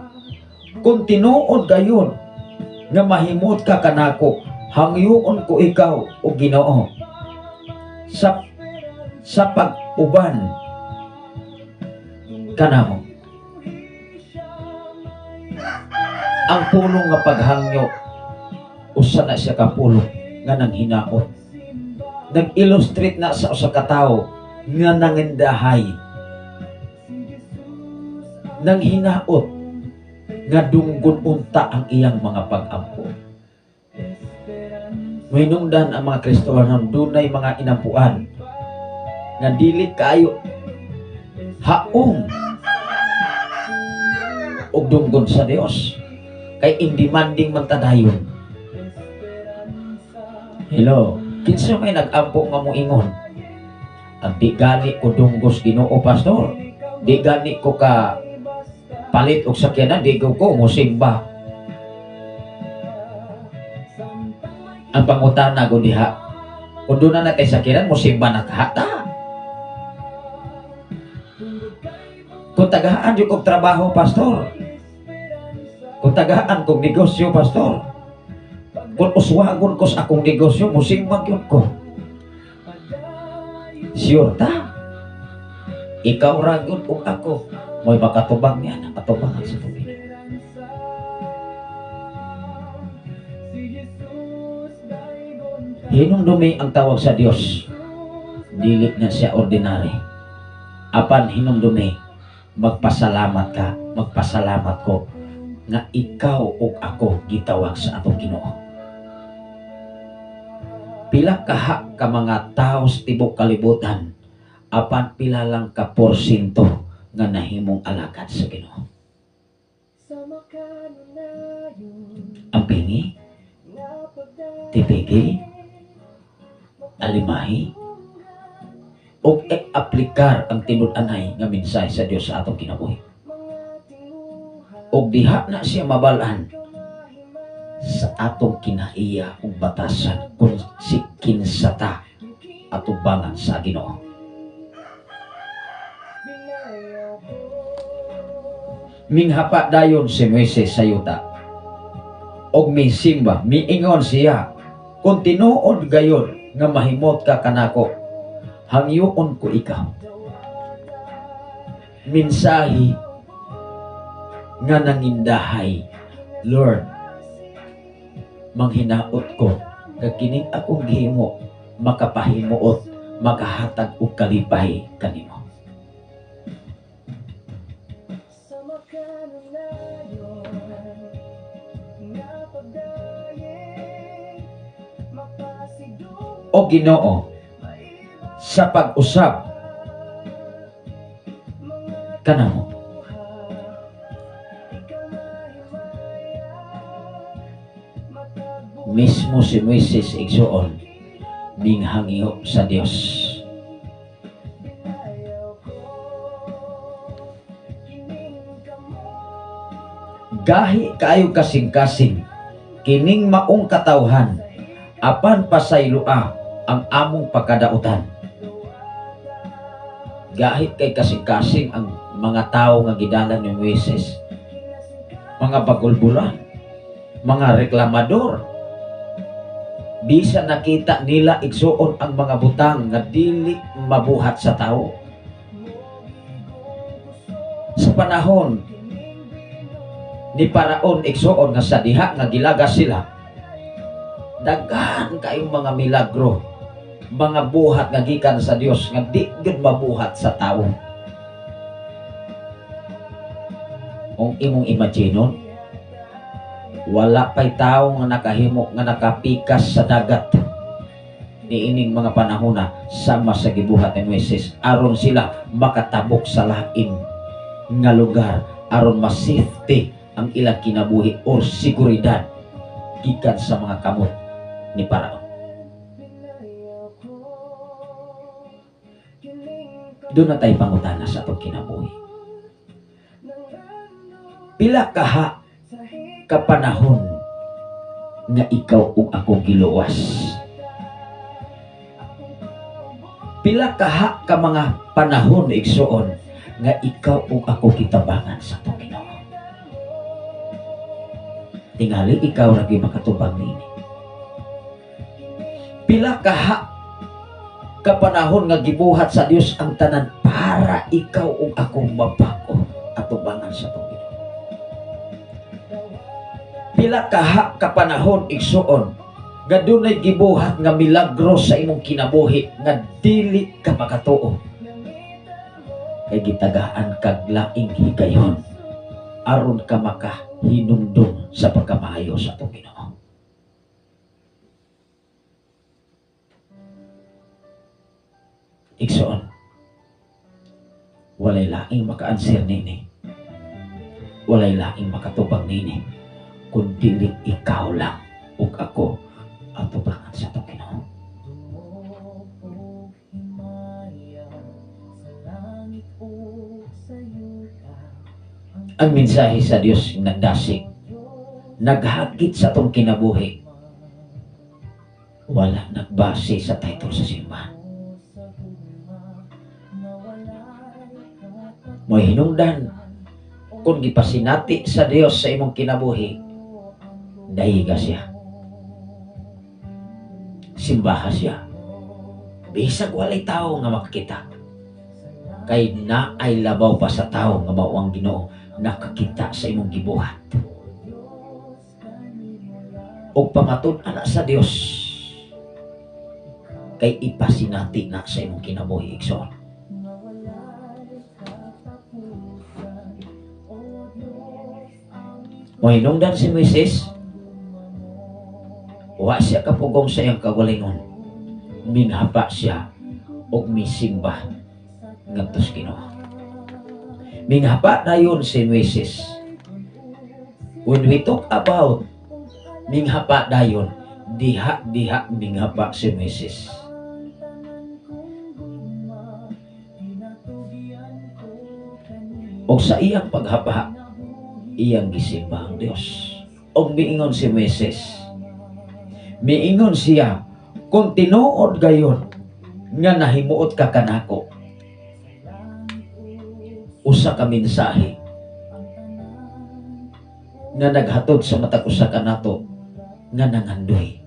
"Kung tinuod gayon nga mahimot ka kanako, hangyoon ko ikaw, o Ginoo, sa pag-uban kanamo." Ang pulong nga paghangyo, usa na siya ka pulong nga nanghinaot. Nag-illustrate na sa usa ka tawo nga nangindahay, nanghinaot nga dunggon unta ang iyang mga pag-ampo. Mahinungdan ang mga Kristohanon, dunay mga inampuan nga dili kaayo haong og dunggon sa Dios kay in demanding man tadayon. Hello, kinsa may nag-ampo nga moingon, "Ang di gani ko dunggos Ginoo, pastor. Di gani ko ka palit og sakyanan, di ko ko mosimba"? Ang pangutana ko diha, kung doon na natay sakyanan, mosimba na ka ta? "Kung tagaan jud kog trabaho, pastor. Kung tagaan kog negosyo, pastor. Kung uswagon ko sa akong negosyo, musimba gyud ko." Sure ta? Ikaw ra gyud ug ako mo'y makatubang niya, nakatubangan sa tubig. Hinumdumi ang tawag sa Dios, dili na siya ordinary. Apan hinumdumi, magpasalamat ka, magpasalamat ko nga ikaw ug ako gitawag sa atong Ginoo. Pila kaha ka mga tao sa tibok kalibutan, apan pila lang ka porsyento nga nahimong alagad sa Ginoo. Ang pingi, tipigi, alimahi, ug i-aplikar ang tinud-anay nga mensahe sa Dios sa atong kinabuhi. Ug diha na siya mabalaan sa atong kinaiya ug batasan kung si kinsa ta atubangan sa Ginoo. Minghapa dayon si Moises sa yuta og misimba, miingon siya, "Kung tinuod gayon nga mahimot ka kanako, hangyoon ko ikaw." Mensahe nga nangindahay, "Lord, manghinaot ko nga kining akong gihimo makapahimuot, makahatag og kalipay kanimo." O Ginoo, sa pag-usab kanamo. Mismo si Moises, igsuon, minghangyo sa Dios. Gahi kaayo kasing-kasing kining maong katawhan, apan pasayloa ang among pagkadautan. Gahit kay kasing-kasing ang mga tao nga gidala ni Moises, mga bagulbulan, mga reklamador, bisa nakita nila, igsuon, ang mga butang nga dili mabuhat sa tao. Sa panahon ni Paraon, igsuon, nga sa diha nga gilagas sila, daghan kayong mga milagro, mga buhat nga gikan sa Dios nga di gyud mabuhat sa tao. Kung imong imaginon, wala pa'y tao nga nakahimo nga nakapikas sa dagat niining mga panahona sama sa gibuhat ni Moises aron sila makatabok sa lain nga lugar, aron ma-safety ang ilang kinabuhi or seguridad gikan sa mga kamot ni Paraon. Doon na tayo pangutana sa atong kinabuhi. Pila kaha kapanahon nga ikaw ug ako giluwas? Pila kaha ka mga panahon, igsuon, nga ikaw ug ako gitabangan sa atong Ginoo? Tingali ikaw ra gyud makatubang niini. Pila kaha kapanahon nga gibuhat sa Dios ang tanan para ikaw ug ako mabag-o atubangan sa atong Ginoo? Pila kaha kapanahon, igsuon, nga dunay gibuhat nga milagro sa imong kinabuhi nga dili ka makatuo kay gitagaan kag laing higayon aron ka makahinumdum sa pagkamaayo sa atong Ginoo? Igsoon, walay laing maka-answer nini. Walay laing makatubang nini. Kung dili ikaw lang ug ako atubangan sa atong Ginoo. Dungog og himaya sa langit ug sa yuta. Ang mensahe sa Dios nagdasig, naghagit sa atong kinabuhi. Wala nagbase sa title sa simbahan. Mo'y hinungdan kung gipasinati sa Dios sa imong kinabuhi, dayiga siya. Simbaha siya. Bisag walay tao nga makakita. Kay naay labaw pa sa tao nga mao ang Ginoo nakakita sa imong gibuhat. Og pamatud-an na sa Dios kay ipasinati na sa imong kinabuhi, igsoon. Mohinungdan si Moises, wa siya kapugong sa iyang kagalingon. Minghapa siya og misimba ngadto sa Ginoo. Minghapa dayon si Moises. When we talk about minghapa dayon, diha diha minghapa si Moises. Og sa iyang paghapa, iyang gisimba ang Dios. Og miingon si Moises, miingon siya, kung tinuod gayon nga nahimuot ka kanako, usa ka mensahe nga naghatod sa matag usa kanato nga nangandoy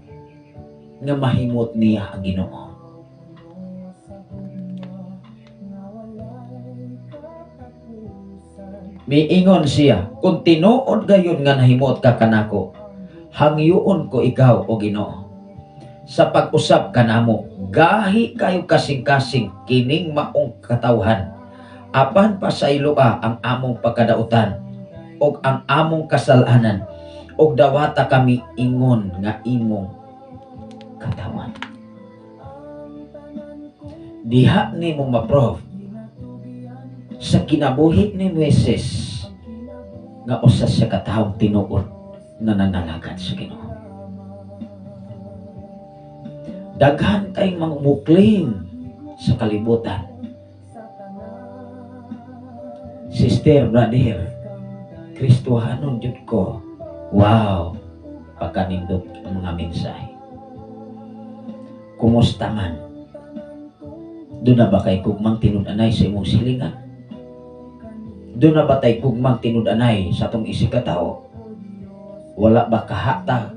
nga mahimot niya ang Ginoo. Miingon siya, kung tinuod gayon nga nahimuot ka kanako, hangyoon ko ikaw o Ginoo. Sa pag-usab kanamo, gahi kayo kasing-kasing kining maong katawhan. Apan pasayloa ang among pagkadautan og ang among kasalanan, og dawata kami ingon nga imong katawan. Diha nimo ma-prove sa kinabuhi ni Moises nga usa siya ka taong tinuod na nanalagad sa Ginoo. Daghan kay mga mukling sa kalibutan. Sister, brother, Kristohanon jud ko. Wow, pagkanindot ang mga mensahe. Kumusta man? Doon na ba kay gugmang tinud-anay sa imong silingan? Doon na ba tay gugmang tinud-anay sa atong isig katao? Wala ba kahata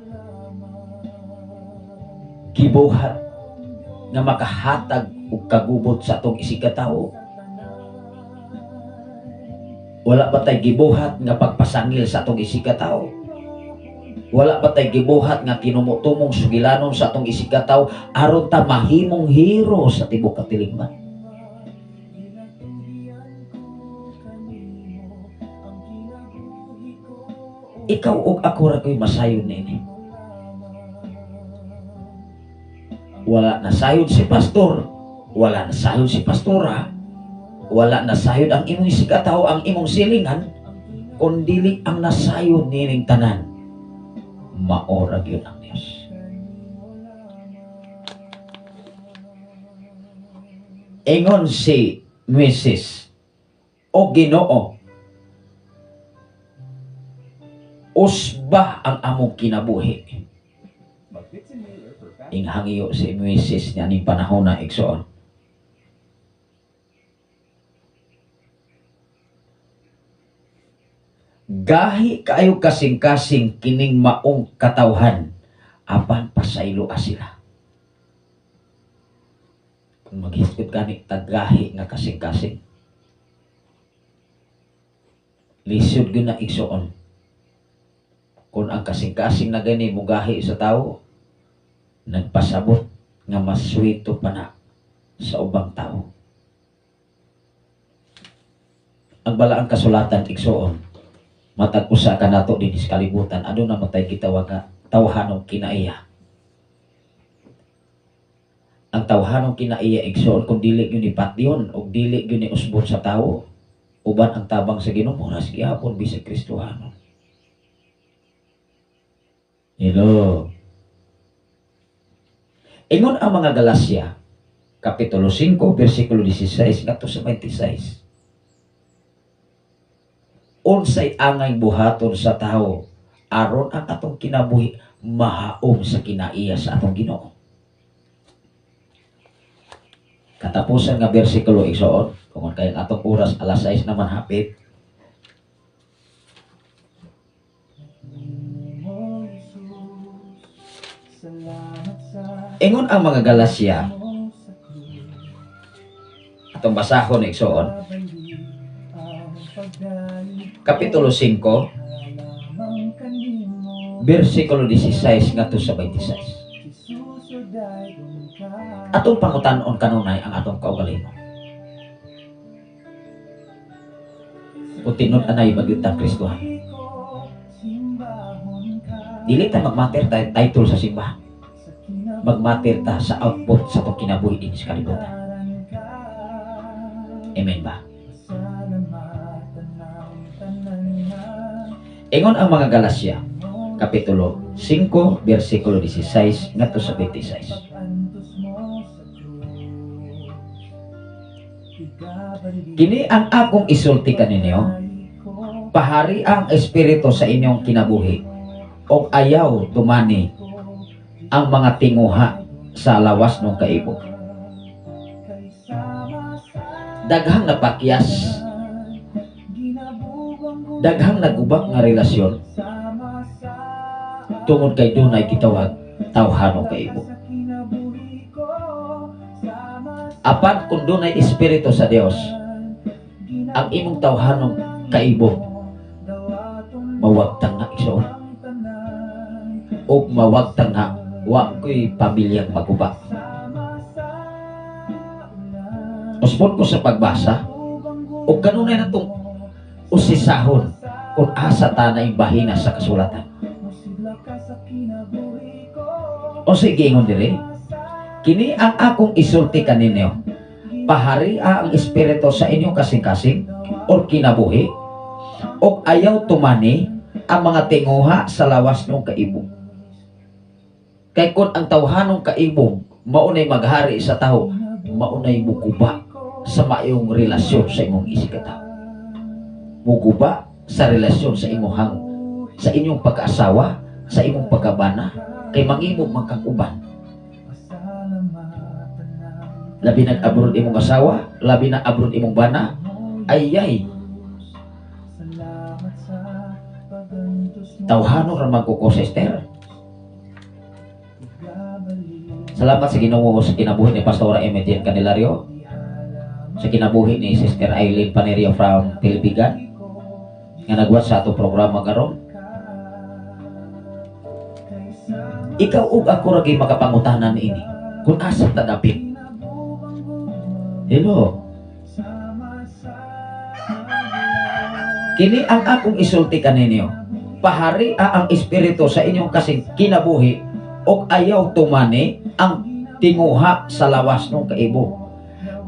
gibuhat nga makahatag og kagubot sa atong isig katao? Wala ba tay gibuhat nga pagpasangil sa atong isig katao? Wala ba tay gibuhat nga tinumutumong sugilanon sa atong isig katao aron ta mahimong hero sa tibuok katilingban? Ikaw ug ako ra ko'y masayon nini. Wala na sayod si pastor, wala na sayod si pastora, wala na sayod ang imong isigataw, ang imong silingan, kun dili ang nasayod nining tanan, maora gyud ang Dios. Ingon si Mrs. O Ginoo, usba ang among kinabuhi. Inghangiyo si Mrs. niya ning panahon na igsoon. Gahi kaayo kasing-kasing kining maong katawhan, apan pasaylo sila. Kung maghisgot gani tagahi nga kasing-kasing, lisod gyud na igsoon. Kung ang kasing-kasing na gani mugahi sa tawo, nagpasabot nga maswito pa na sa ubang tao. Ang balaang kasulatan igsoon, matag usa ka nato dinhi sa kalibutan, aduna matay gitawag nga tawhanong kinaiya. Ang tawhanong kinaiya igsoon, kung dili gyud ni patyon og dili gyud ni usbon sa tawo, uban ang tabang sa Ginoo moras gihapon bisag Kristohanon. Hello. Ingon ang mga Galacia, Kapitulo 5, versikulo 16 ngadto sa 26. Unsay angay buhaton sa tawo aron ang atong kinabuhi mahaom sa kinaiya sa atong Ginoo? Katapusan nga bersikulo igsoon, kung kay ang atong oras alas 6 naman hapit. Ingon ang mga Galacia, atong basahon igsoon, Kapitulo 5, versikulo 16 ngadto sa 26. Atong pangutan-on kanunay ang atong kaugalingon. Kung tinud-anay magyud tang Kristohan, dili ta magmater ta title sa simbahan. Magmater ta sa output sa atong kinabuhi dinhi sa kalibutan. Amen ba? Ingon ang mga Galacia, Kapitulo 5, versikulo 16 ngadto sa 26. Kini ang akong isulti kaninyo, pahari ang espiritu sa inyong kinabuhi, og ayaw tumani ang mga tinguha sa lawas ng kaibog. Daghang napakyas, daghang nagubak nga relasyon tungod kay dunay gitawag tawhanong kaibog. Apan kung dunay espiritu sa Dios, ang imong tawhanong kaibog mawagtang na igsoon, og mawagtang na wa ko'y pamilyang maguba. Usbon ko sa pagbasa, og kanunay na itong usisahon kung asa ta na bahina sa kasulatan. O sige, ingon diri, kini ang akong isulti kaninyo, pahari ang espiritu sa inyong kasing-kasing or kinabuhi, og ayaw tumani ang mga tinguha sa lawas ng kaibog. Kay kung ang tawhanong kaibog Maunay maghari sa tao, maunay muguba sa maayong relasyon sa imong isigkatawo. Muguba sa relasyon sa inyong pag-asawa, sa imong pagkabana, kay mangibog man kang uban. Labi nag abroad imong asawa, labi na abroad imong bana, ayay. Tawhano ra man ko, sister. Salamat sa Ginoo sa kinabuhi ni Pastora Emetian Candelario, sa kinabuhi ni Sister Eileen Panerio from Pilbigan, nga nagwat sa ato programa karon. Ikaw ug ako ra gyud makapangutana niini kung asa ta dapit. Hello. Kini ang akong isulti kaninyo. Pahari ang espiritu sa inyong kasing kinabuhi og ayaw tumani ang tinguha sa lawas nung kaibog.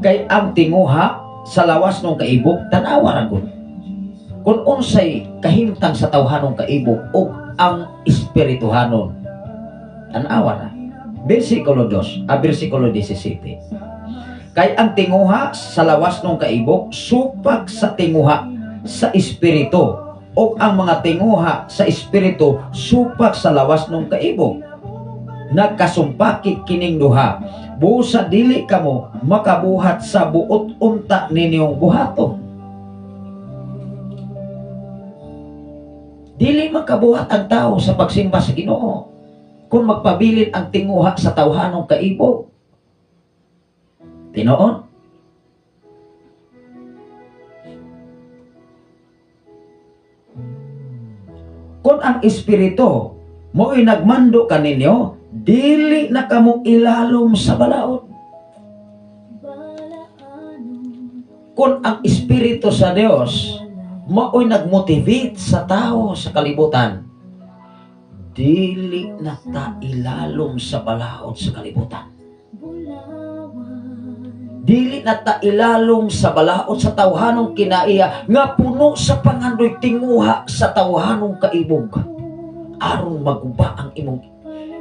Kay ang tinguha sa lawas nung kaibog, tanawa ra gud. Kung unsay kahimtang sa tawhanong kaibog og ang espirituhanon, tanawa ra. Versikulo 2, versikulo 17. Kay ang tinguha sa lawas nung kaibog supak sa tinguha sa espiritu, og ang mga tinguha sa espiritu supak sa lawas nung kaibog. Nagkasumpaki kining duha, busa dili kamo makabuhat sa buot unta ninyong buhaton. Dili makabuhat ang tao sa pagsimba sa Ginoo kung magpabilin ang tinguha sa tawhanong kaibog. Tinuod? Kung ang espiritu mo'y nagmando kaninyo, dili na kamo ilalom sa balaod. Kung ang espiritu sa Dios mao'y nagmotivate sa tao sa kalibutan, dili na ta ilalom sa balaod sa kalibutan. Dili na ta ilalom sa balaod sa tawhanong kinaiya nga puno sa pangandoy tinguha sa tawhanong kaibog, aron maguba ang imong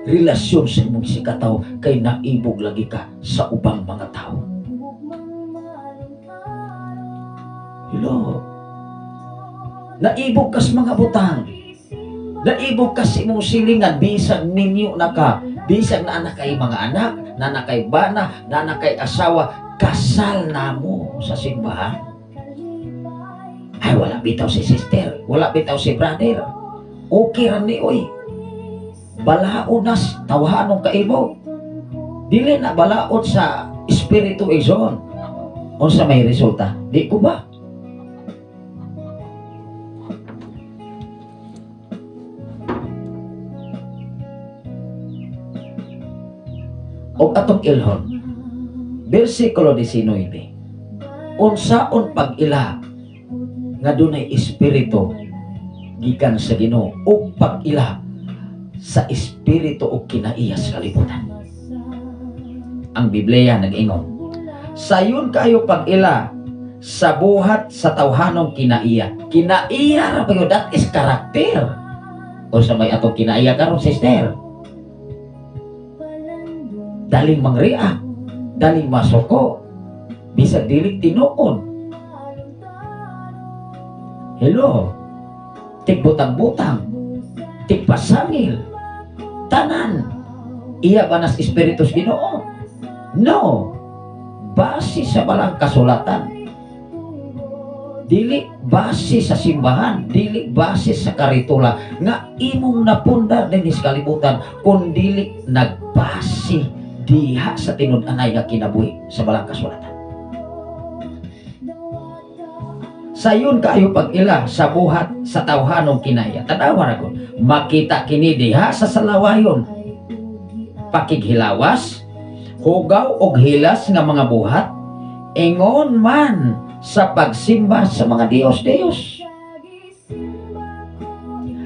relasyon sa imong sikataw kay naibog lagi ka sa ubang mga tao. Hello. Naibog kas mga butang. Naibog kas imong silingan bisag ninyo na ka, bisag na anak kay mga anak, na anak kay bana, na anak kay asawa, kasal na mo sa simbahan. Ay, wala bitaw si sister, wala bitaw si brother. Okay ra ni oy. Balaod nas tawhanong kaibog. Dili na balaod sa espiritu ison. Unsa may resulta? Di ko ba? Og atong ilhon, versikulo 19, unsaon pag-ila nga dunay espiritu gikan sa Ginoo ug pag-ila sa espiritu og kinaiya sa kalibutan. Ang Biblia nag-ingon, sayon kayo pag-ila sa buhat sa tawhanong kinaiya. Kinaiya ra ba yun? That is karakter. O sa may atong kinaiya karon, sister, daling mangria, daling masuko, bisag dili tinuod. Hello, tigbutang-butang, tigpasangil, tanan. Iya ba nas espiritu sa Ginoo? No. Base sa balang kasulatan. Dili base sa simbahan, dili base sa karitula nga imong napundar dinhi sa kalibutan, kun dili nagbase diha sa tinud-anay nga kinabuhi sa balang kasulatan. Sayon kaayo pag-ila sa buhat sa tawhanong kinaya. Tanawa ra ko, makita kini diha sa salawayon. Pakighilawas, hugaw og hilas nga mga buhat, ingon man sa pagsimba sa mga Diyos-Diyos.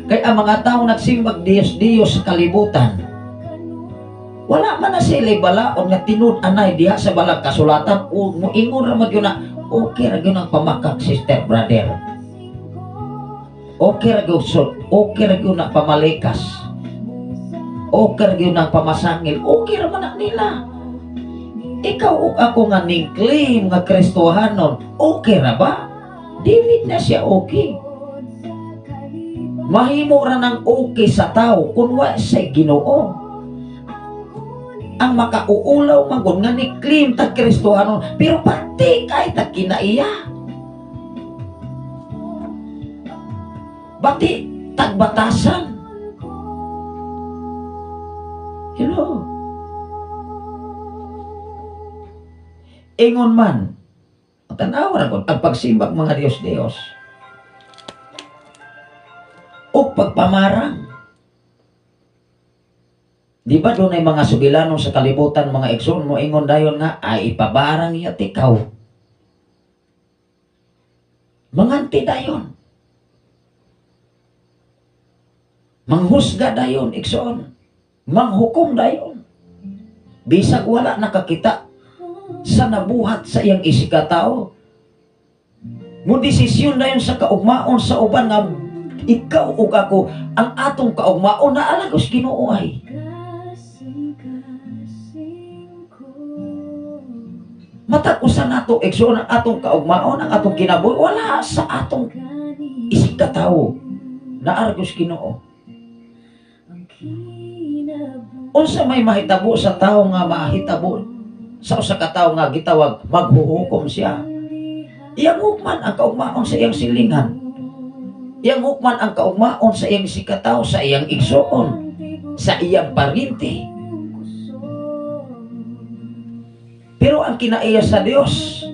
Kay ang mga tawo nagsimbag Diyos-Diyos sa kalibutan, wala man na sila balaod nga tinud-anay diha sa balang kasulatan. O moingon ra man gyud na okay ra gyud ang pamakak, sister, brother. Okay ra gyud sud, okay ra gyud na pamalikas. Okay ra gyud ang pamasangil, okay ra man na nila. Ikaw ug ako nga ning claim nga Kristohanon, okay ra ba? Dili na siya okay. Mahimo ra nang okay sa tao kung wa sa Ginoo. Ang makauulaw man gud nga ni claim tag Kristohanon, pero pati kay tag kinaiya. Bati tagbatasan. Hello. Ingon man, tanawa ra gud ang pagsimbag mga Dios-Dios o pagpamarang. Di ba doon ay mga sugilanon sa kalibutan, mga igsoon mo ingon dayon nga ay ipabarang iya tikaw. Manganti dayon. Manghusga dayon, igsoon. Manghukom dayon. Bisag wala nakakita sa nabuhat sa iyang isikatao. Mo desisyon dayon sa kaugmaon sa uban nga ikaw ug ako ang atong kaugmaon na alagos Ginoo ay. Matag usa nato igsoon ang atong kaugmaon, ang atong kinabuhi wala sa atong isikatao naargos Ginoo. Unsa may mahitabo sa tawo nga mahitabo sa usa ka tawo nga gitawag maghuhukom siya. Iyang hukman ang kaugmaon sa iyang silingan. Iyang hukman ang kaugmaon sa iyang sikataw, sa iyang igsoon, sa iyang parinti. Pero ang kinaiya sa Dios,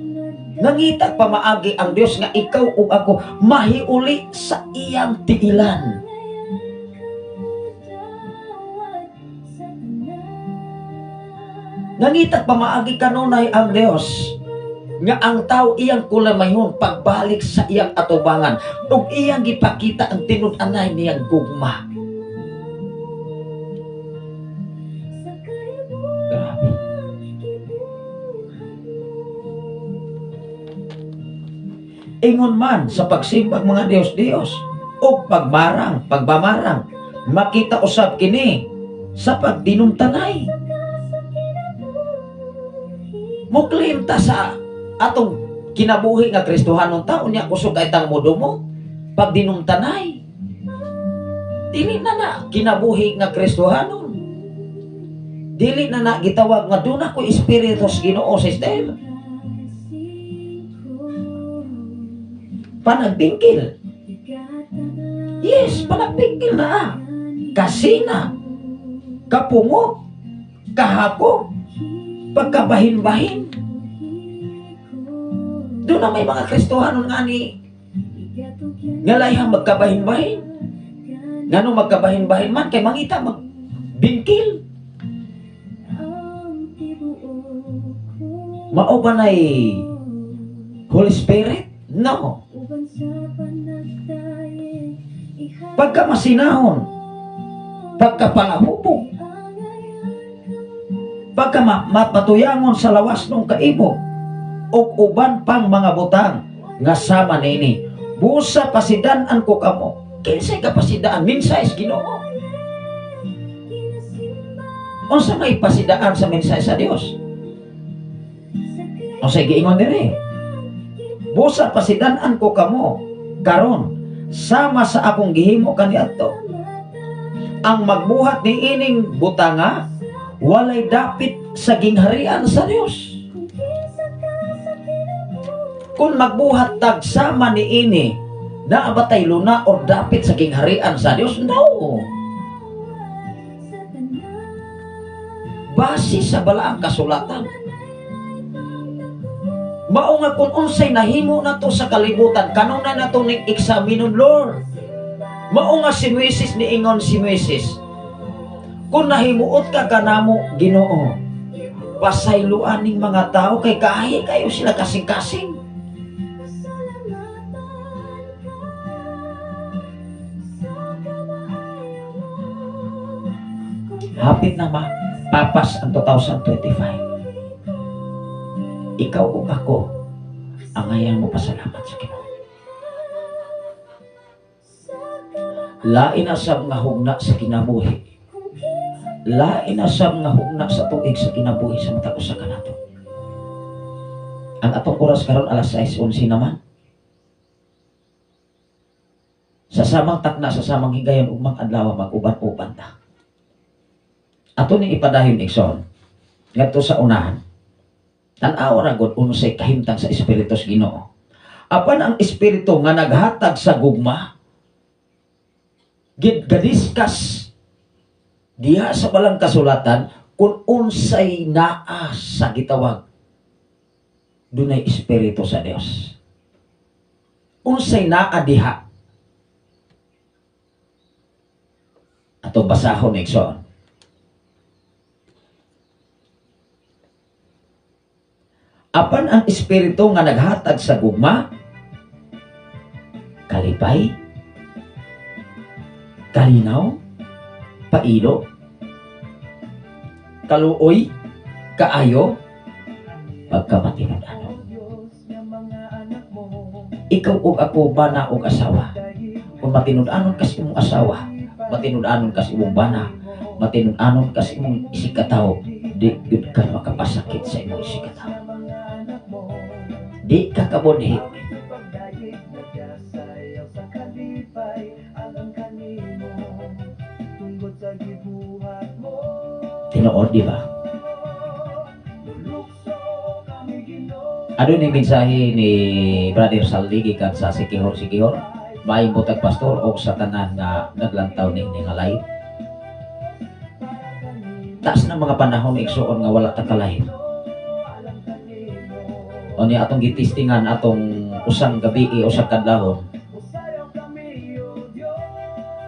nangita pamaagi ang Dios nga ikaw ug ako mahiuli sa iyang tiilan. Nangita pamaagi kanunay ang Dios nga ang tao iyang kulamayhon pagbalik sa iyang atubangan ug iyang gipakita ang tinud-anay niyang gugma. Grabe. Ingon man sa pagsimbag mga Dios-Dios o pagmarang, pagbamarang, makita usab kini sa pagdinumtanay. Muklim ta sa atong kinabuhi nga Kristohanon taon niya kusog ay tang modumo pagdinumtanay. Dili na na kinabuhi nga Kristohanon. Dili na na gitawag nga doon ako espiritu sa Ginoo sa Israel. Panagbingkil. Yes, panagbingkil na. Kasina, kapungo, kahapok, pagkabahin-bahin. Doon na may mga Kristohanon nga ni nga layang magkabahin-bahin. Ngano magkabahin-bahin man kay mangita magbingkil. Mao ba na'y Holy Spirit? No. Pagka masinahon, pagka palahubog, pagka mapatuyangon sa lawas ng kaibog, o uban pang mga butang nga sama nini. Busa pasidan-an ko kamo. Kinsay kapasidaan? Mensahe sa Ginoo. Unsa may pasidaan sa mensahe sa Dios? Unsay giingon diri? Busa pasidan-an ko kamo karon sama sa akong gihimo kaniadto. Ang magbuhat ni ining butanga walay dapit sa gingharian sa Dios. Kung magbuhat tag sama ni ini, naa ba tay luna or dapit sa gingharian sa Dios? No. Base sa balaang kasulatan. Mao nga kung unsay nahimo nato sa kalibutan, kanunay nato ning eksaminon, Lord. Mao nga si Moises niingon si Moises, kung nahimuot ka kanamo, Ginoo, pasayloan ning mga tao kay kahi kayo sila kasing-kasing. Hapit na mapapas ang 2025. Ikaw ug ako ang ngayon mo pasalamat sa Ginoo. Lain na sab nga hugna sa kinabuhi. Lain na sab nga hugna sa tuig sa kinabuhi sa matag usa kanato. Ang atong oras karon, alas 6:11 naman. Sa samang takna, sa samang higayon, ugmang adlaw, mag-uban-uban ta. Ato ning ipadayon, igsoon. Ngadto sa unahan. Tan-aw ra gud unsay kahimtang sa Espiritu sa Ginoo. Apan ang Espiritu nga naghatag sa gugma, gid gadiskas diha sa balang kasulatan kung unsay naa sa gitawag dunay Espiritu sa Dios. Unsay naa diha? Atong basahon, igsoon. Apan ang Espiritu nga naghatag sa gugma, kalipay, kalinaw, pailo, kaluoy, kaayo, pagkamatinud-anon. Ikaw ug ako, bana ug asawa. Kung matinud-anon kas imong asawa, matinud-anon kas imong bana, matinud-anon kas imong isigkatawo, di gyud ka makapasakit sa imong isigkatawo. Di ka kabudhi. Tinuod, di ba? Ano ni mensahe ni Brother Saldi gikan sa Sikihor Sikihor? Maayong butag, pastor, o sa tanan nga naglantaw ni nga live. Taas ng mga panahon, igsuon, nga wala ta ka-live. O ni atong gitistingan atong usang gabi, usang kadlawon.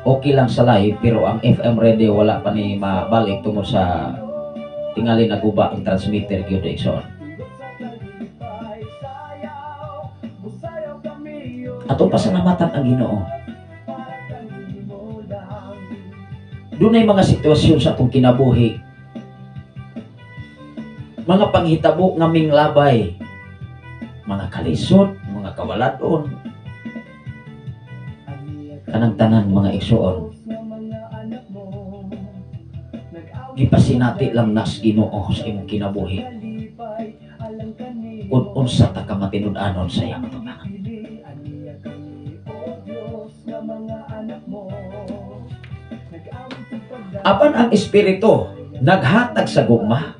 Okay lang sa live, pero ang FM radio wala pa ni mabalik tungod sa tingali naguba ang transmitter gyud, igsoon. Atong pasalamatan ang Ginoo. Dunay mga sitwasyon sa atong kinabuhi, mga panghitabo nga minglabay, mga kalisod, mga kawaladon, kanang tanan, mga igsoon, gipasinati lang nas Ginoo sa imong kinabuhi kung unsa ta ka matinud-anon sa iyang atubangan. Apan ang Espiritu naghatag sa gugma.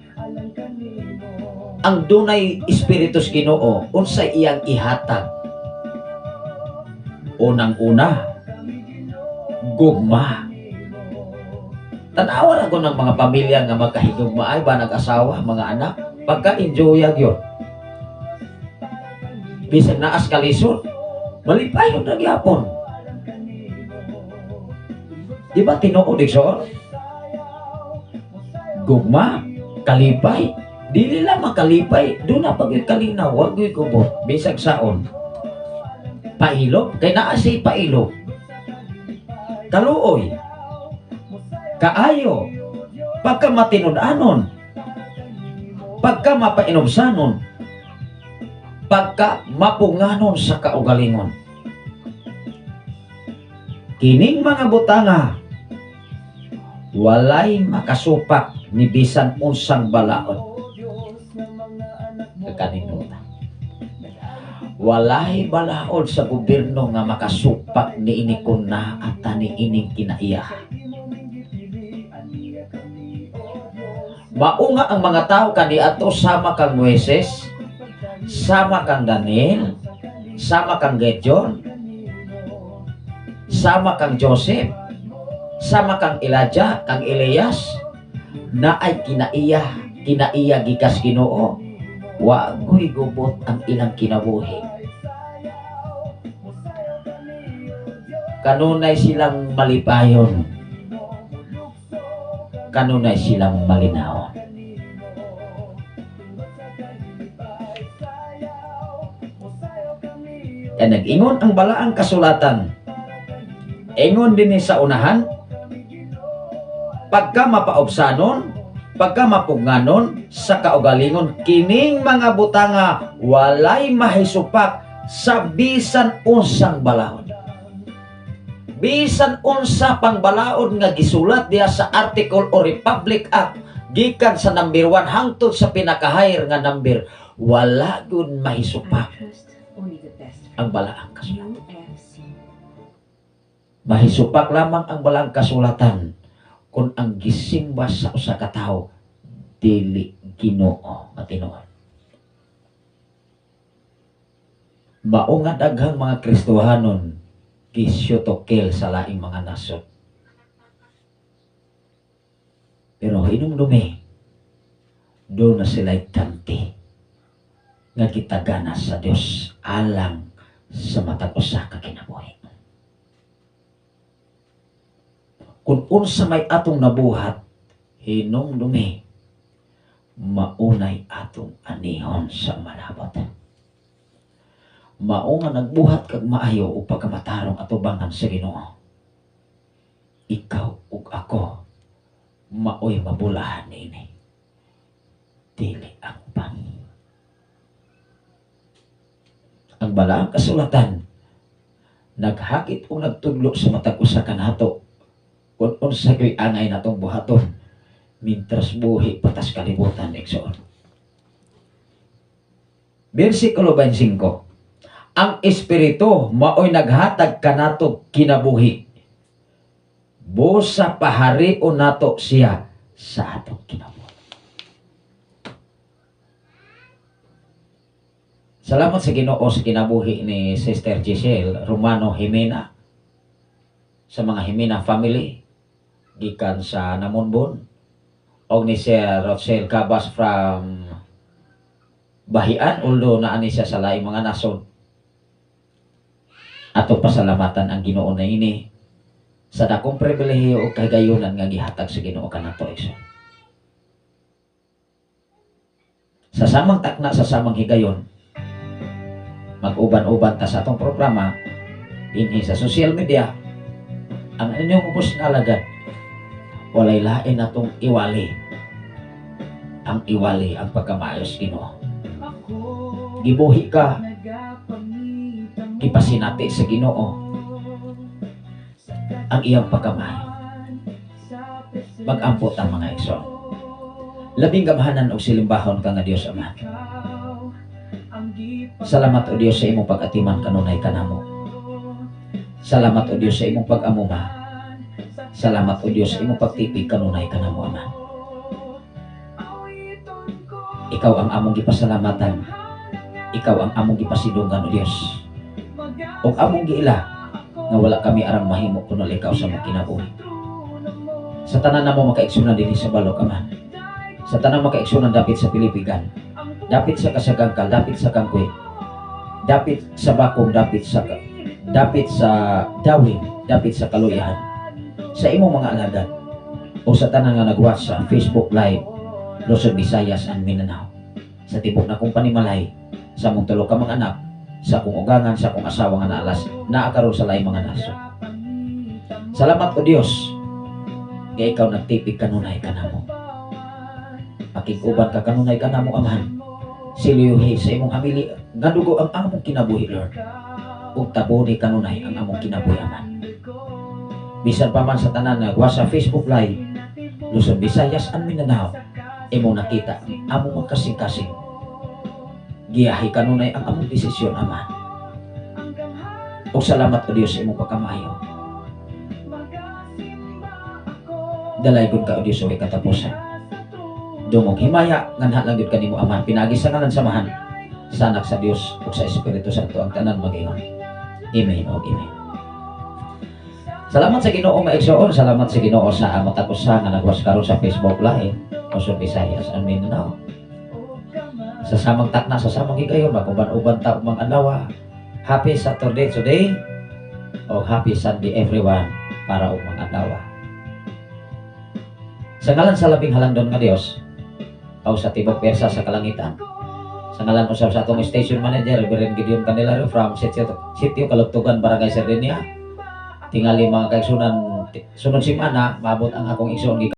Ang dunay Espiritu sa Ginoo, unsay iyang ihatag? Unang-una, gugma. Tan-awa ra ko ng mga pamilya nga magkahigugma ay ba nag-asawa, mga anak, pagka-enjoy gyud. Bisan naas kalisod, malipayon ra gyapon. Di ba tinuod, igsoon? Gugma, kalipay, dili lang makalipay, doon na pag kalinaw, wag gyud kubot, bisag saon. Pailop, kay naa siya pailop. Kaluoy, kaayo, pagka matinud-anon, pagka mapainubsanon, pagka mapunganon sa kaugalingon. Kining mga butanga, walay makasupak ni bisan unsang balaod. Kakaninota. Walay balaod sa gobyerno nga makasupak ni ini kuna at ni ining kinaiya. Maunga ang mga tao kaniadto sama kang Moises, sama kang Daniel, sama kang Gideon, sama kang Joseph, sama kang Elijah, kang Elias, na ay kinaiya, kinaiya gikas Ginoo. Wa goy gubot ang ilang kinabuhi. Kanunay silang malipayon. Kanunay silang malinawon. Kaya nag-ingon ang balaang kasulatan. Ingon din sa unahan, pagka mapaobsanon, pagka mapugnganon sa kaugalingon, kining mga butanga walay mahisupak sa bisan unsang balaod. Bisan unsa pang balaod nga gisulat diha sa article o Republic Act gikan sa number 1 hangtod sa pinakahigher nga number, Wala gud mahisupak I trust only the best ang balaang kasulatan. UFC. Mahisupak lamang ang balaang kasulatan kung ang gisimba sa usa ka tawo dili Ginoo nga tinuod. Mao nga daghang mga Kristohanon gisyutokel sa laing mga nasod. Pero hinumdumi, duna sila'y ganti nga gitagana sa Dios alang sa matag usa ka kinabuhi. Kung unsa may atong nabuhat, hinumdumi, maunay atong anihon sa malabot. Mao nga nagbuhat kag maayo ug pagkamatarong atubangan sa Ginoo. Ikaw ug ako maoy mabulahan niini. Dili ang uban. Ang balaang kasulatan naghakit o nagtudlo sa matag usa kanato kung unsa gyud angay natong buhaton mintras buhi patas kalibutan, igsoon. Versikulo 25. Ang Espiritu maoy naghatag kanato kinabuhi. Busa paharion nato siya sa atong kinabuhi. Salamat sa Ginoo sa kinabuhi ni Sister Giselle Romano Jimena, sa mga Jimena family gikan sa Namonbon, og ni Sir Rochelle Cabas from Bahian, although naa ni siya sa laing mga nasod. Atong pasalamatan ang Ginoo na ini sa dakong pribilehiyo ug kahigayunan nga gihatag sa Ginoo kanato, igsoon. Sa samang takna, sa samang higayon, mag-uban-uban ta sa atong programa dinhi sa social media. Ang inyong ubos nga alagad, walay lain natong iwali. Ang iwali ang pagkamaayos Ginoo. Gibuhi ka, gipasinati sa Ginoo ang iyang pagkamaayo. Mag-ampo ta, mga igsoon. Labing gamhanan og silimbahon ka nga Dios Ama. Salamat o Dios sa imong pag-atiman kanunay kanamo. Salamat o Dios sa imong pag-amuma. Salamat o Dios sa imong pagtipig kanunay kanamo, Ama. Ikaw ang among gipasalamatan. Ikaw ang among gipasidunggan o Dios. Og among giila nga wala kami arang mahimo kun wala ikaw sa among kinabuhi. Sa tanan namo makaigsunan dinhi sa balok, Ama. Sa tanan makaigsunan dapit sa Pilipigan, dapit sa Kasagangkal, dapit sa Kangkwe, dapit sa Bakong, dapit sa Dawin, dapit sa Kaluyahan, sa imong mga alagad o sa tanan nga nag-watch sa Facebook Live Luzon, Visayas and Mindanao, sa tibok na kong panimalay, sa among tulo ka mga anak, sa akong ugangan, sa akong asawa nga naalas, naa karon sa laing mga nasod. Salamat o Dios nga ikaw nagtipig kanunay kanamo. Makig-uban ka kanunay kanamo, Amahan. Siluyuhi sa imong hamili nga dugo ang among kinabuhi, Lord. Ug tabuni kanunay ang among kinabuhi, Amahan. Bisan pa man sa tanan nga sa Facebook Live Luzon, Visayas and Mindanao, imong nakita ang among mga kasing-kasing. Giyahi kanunay ang among desisyon, Ama. Ug salamat o Dios sa imong pagkamaayo. Dalaygon ka o Dios sa way katapusan. Dungog himaya nganha lang gyud kanimo, Ama. Pinagi sa ngalan sa Amahan, sa Anak sa Dios ug sa Espiritu Santo ang tanan mag-ingon. Amen ug amen. Salamat sa Ginoo, mga igsoon, salamat sa Ginoo sa matag usa nga nagwas karon sa Facebook Live Luzon, Visayas and Mindanao. Sa samang takna, sa samang higayon, mag-uban-uban ta mga adlaw. Happy Saturday today o happy Sunday everyone para og mga adlaw. Sa ngalan sa labing halangdon nga Dios o sa tibok persa sa kalangitan. Sa ngalan usab sa atong station manager Reverend Gideon Candelario from Sitio Kalugtugan, Barangay Sardinia. Tingali mga kaigsunan, sunod semana maabot ang akong igsoon.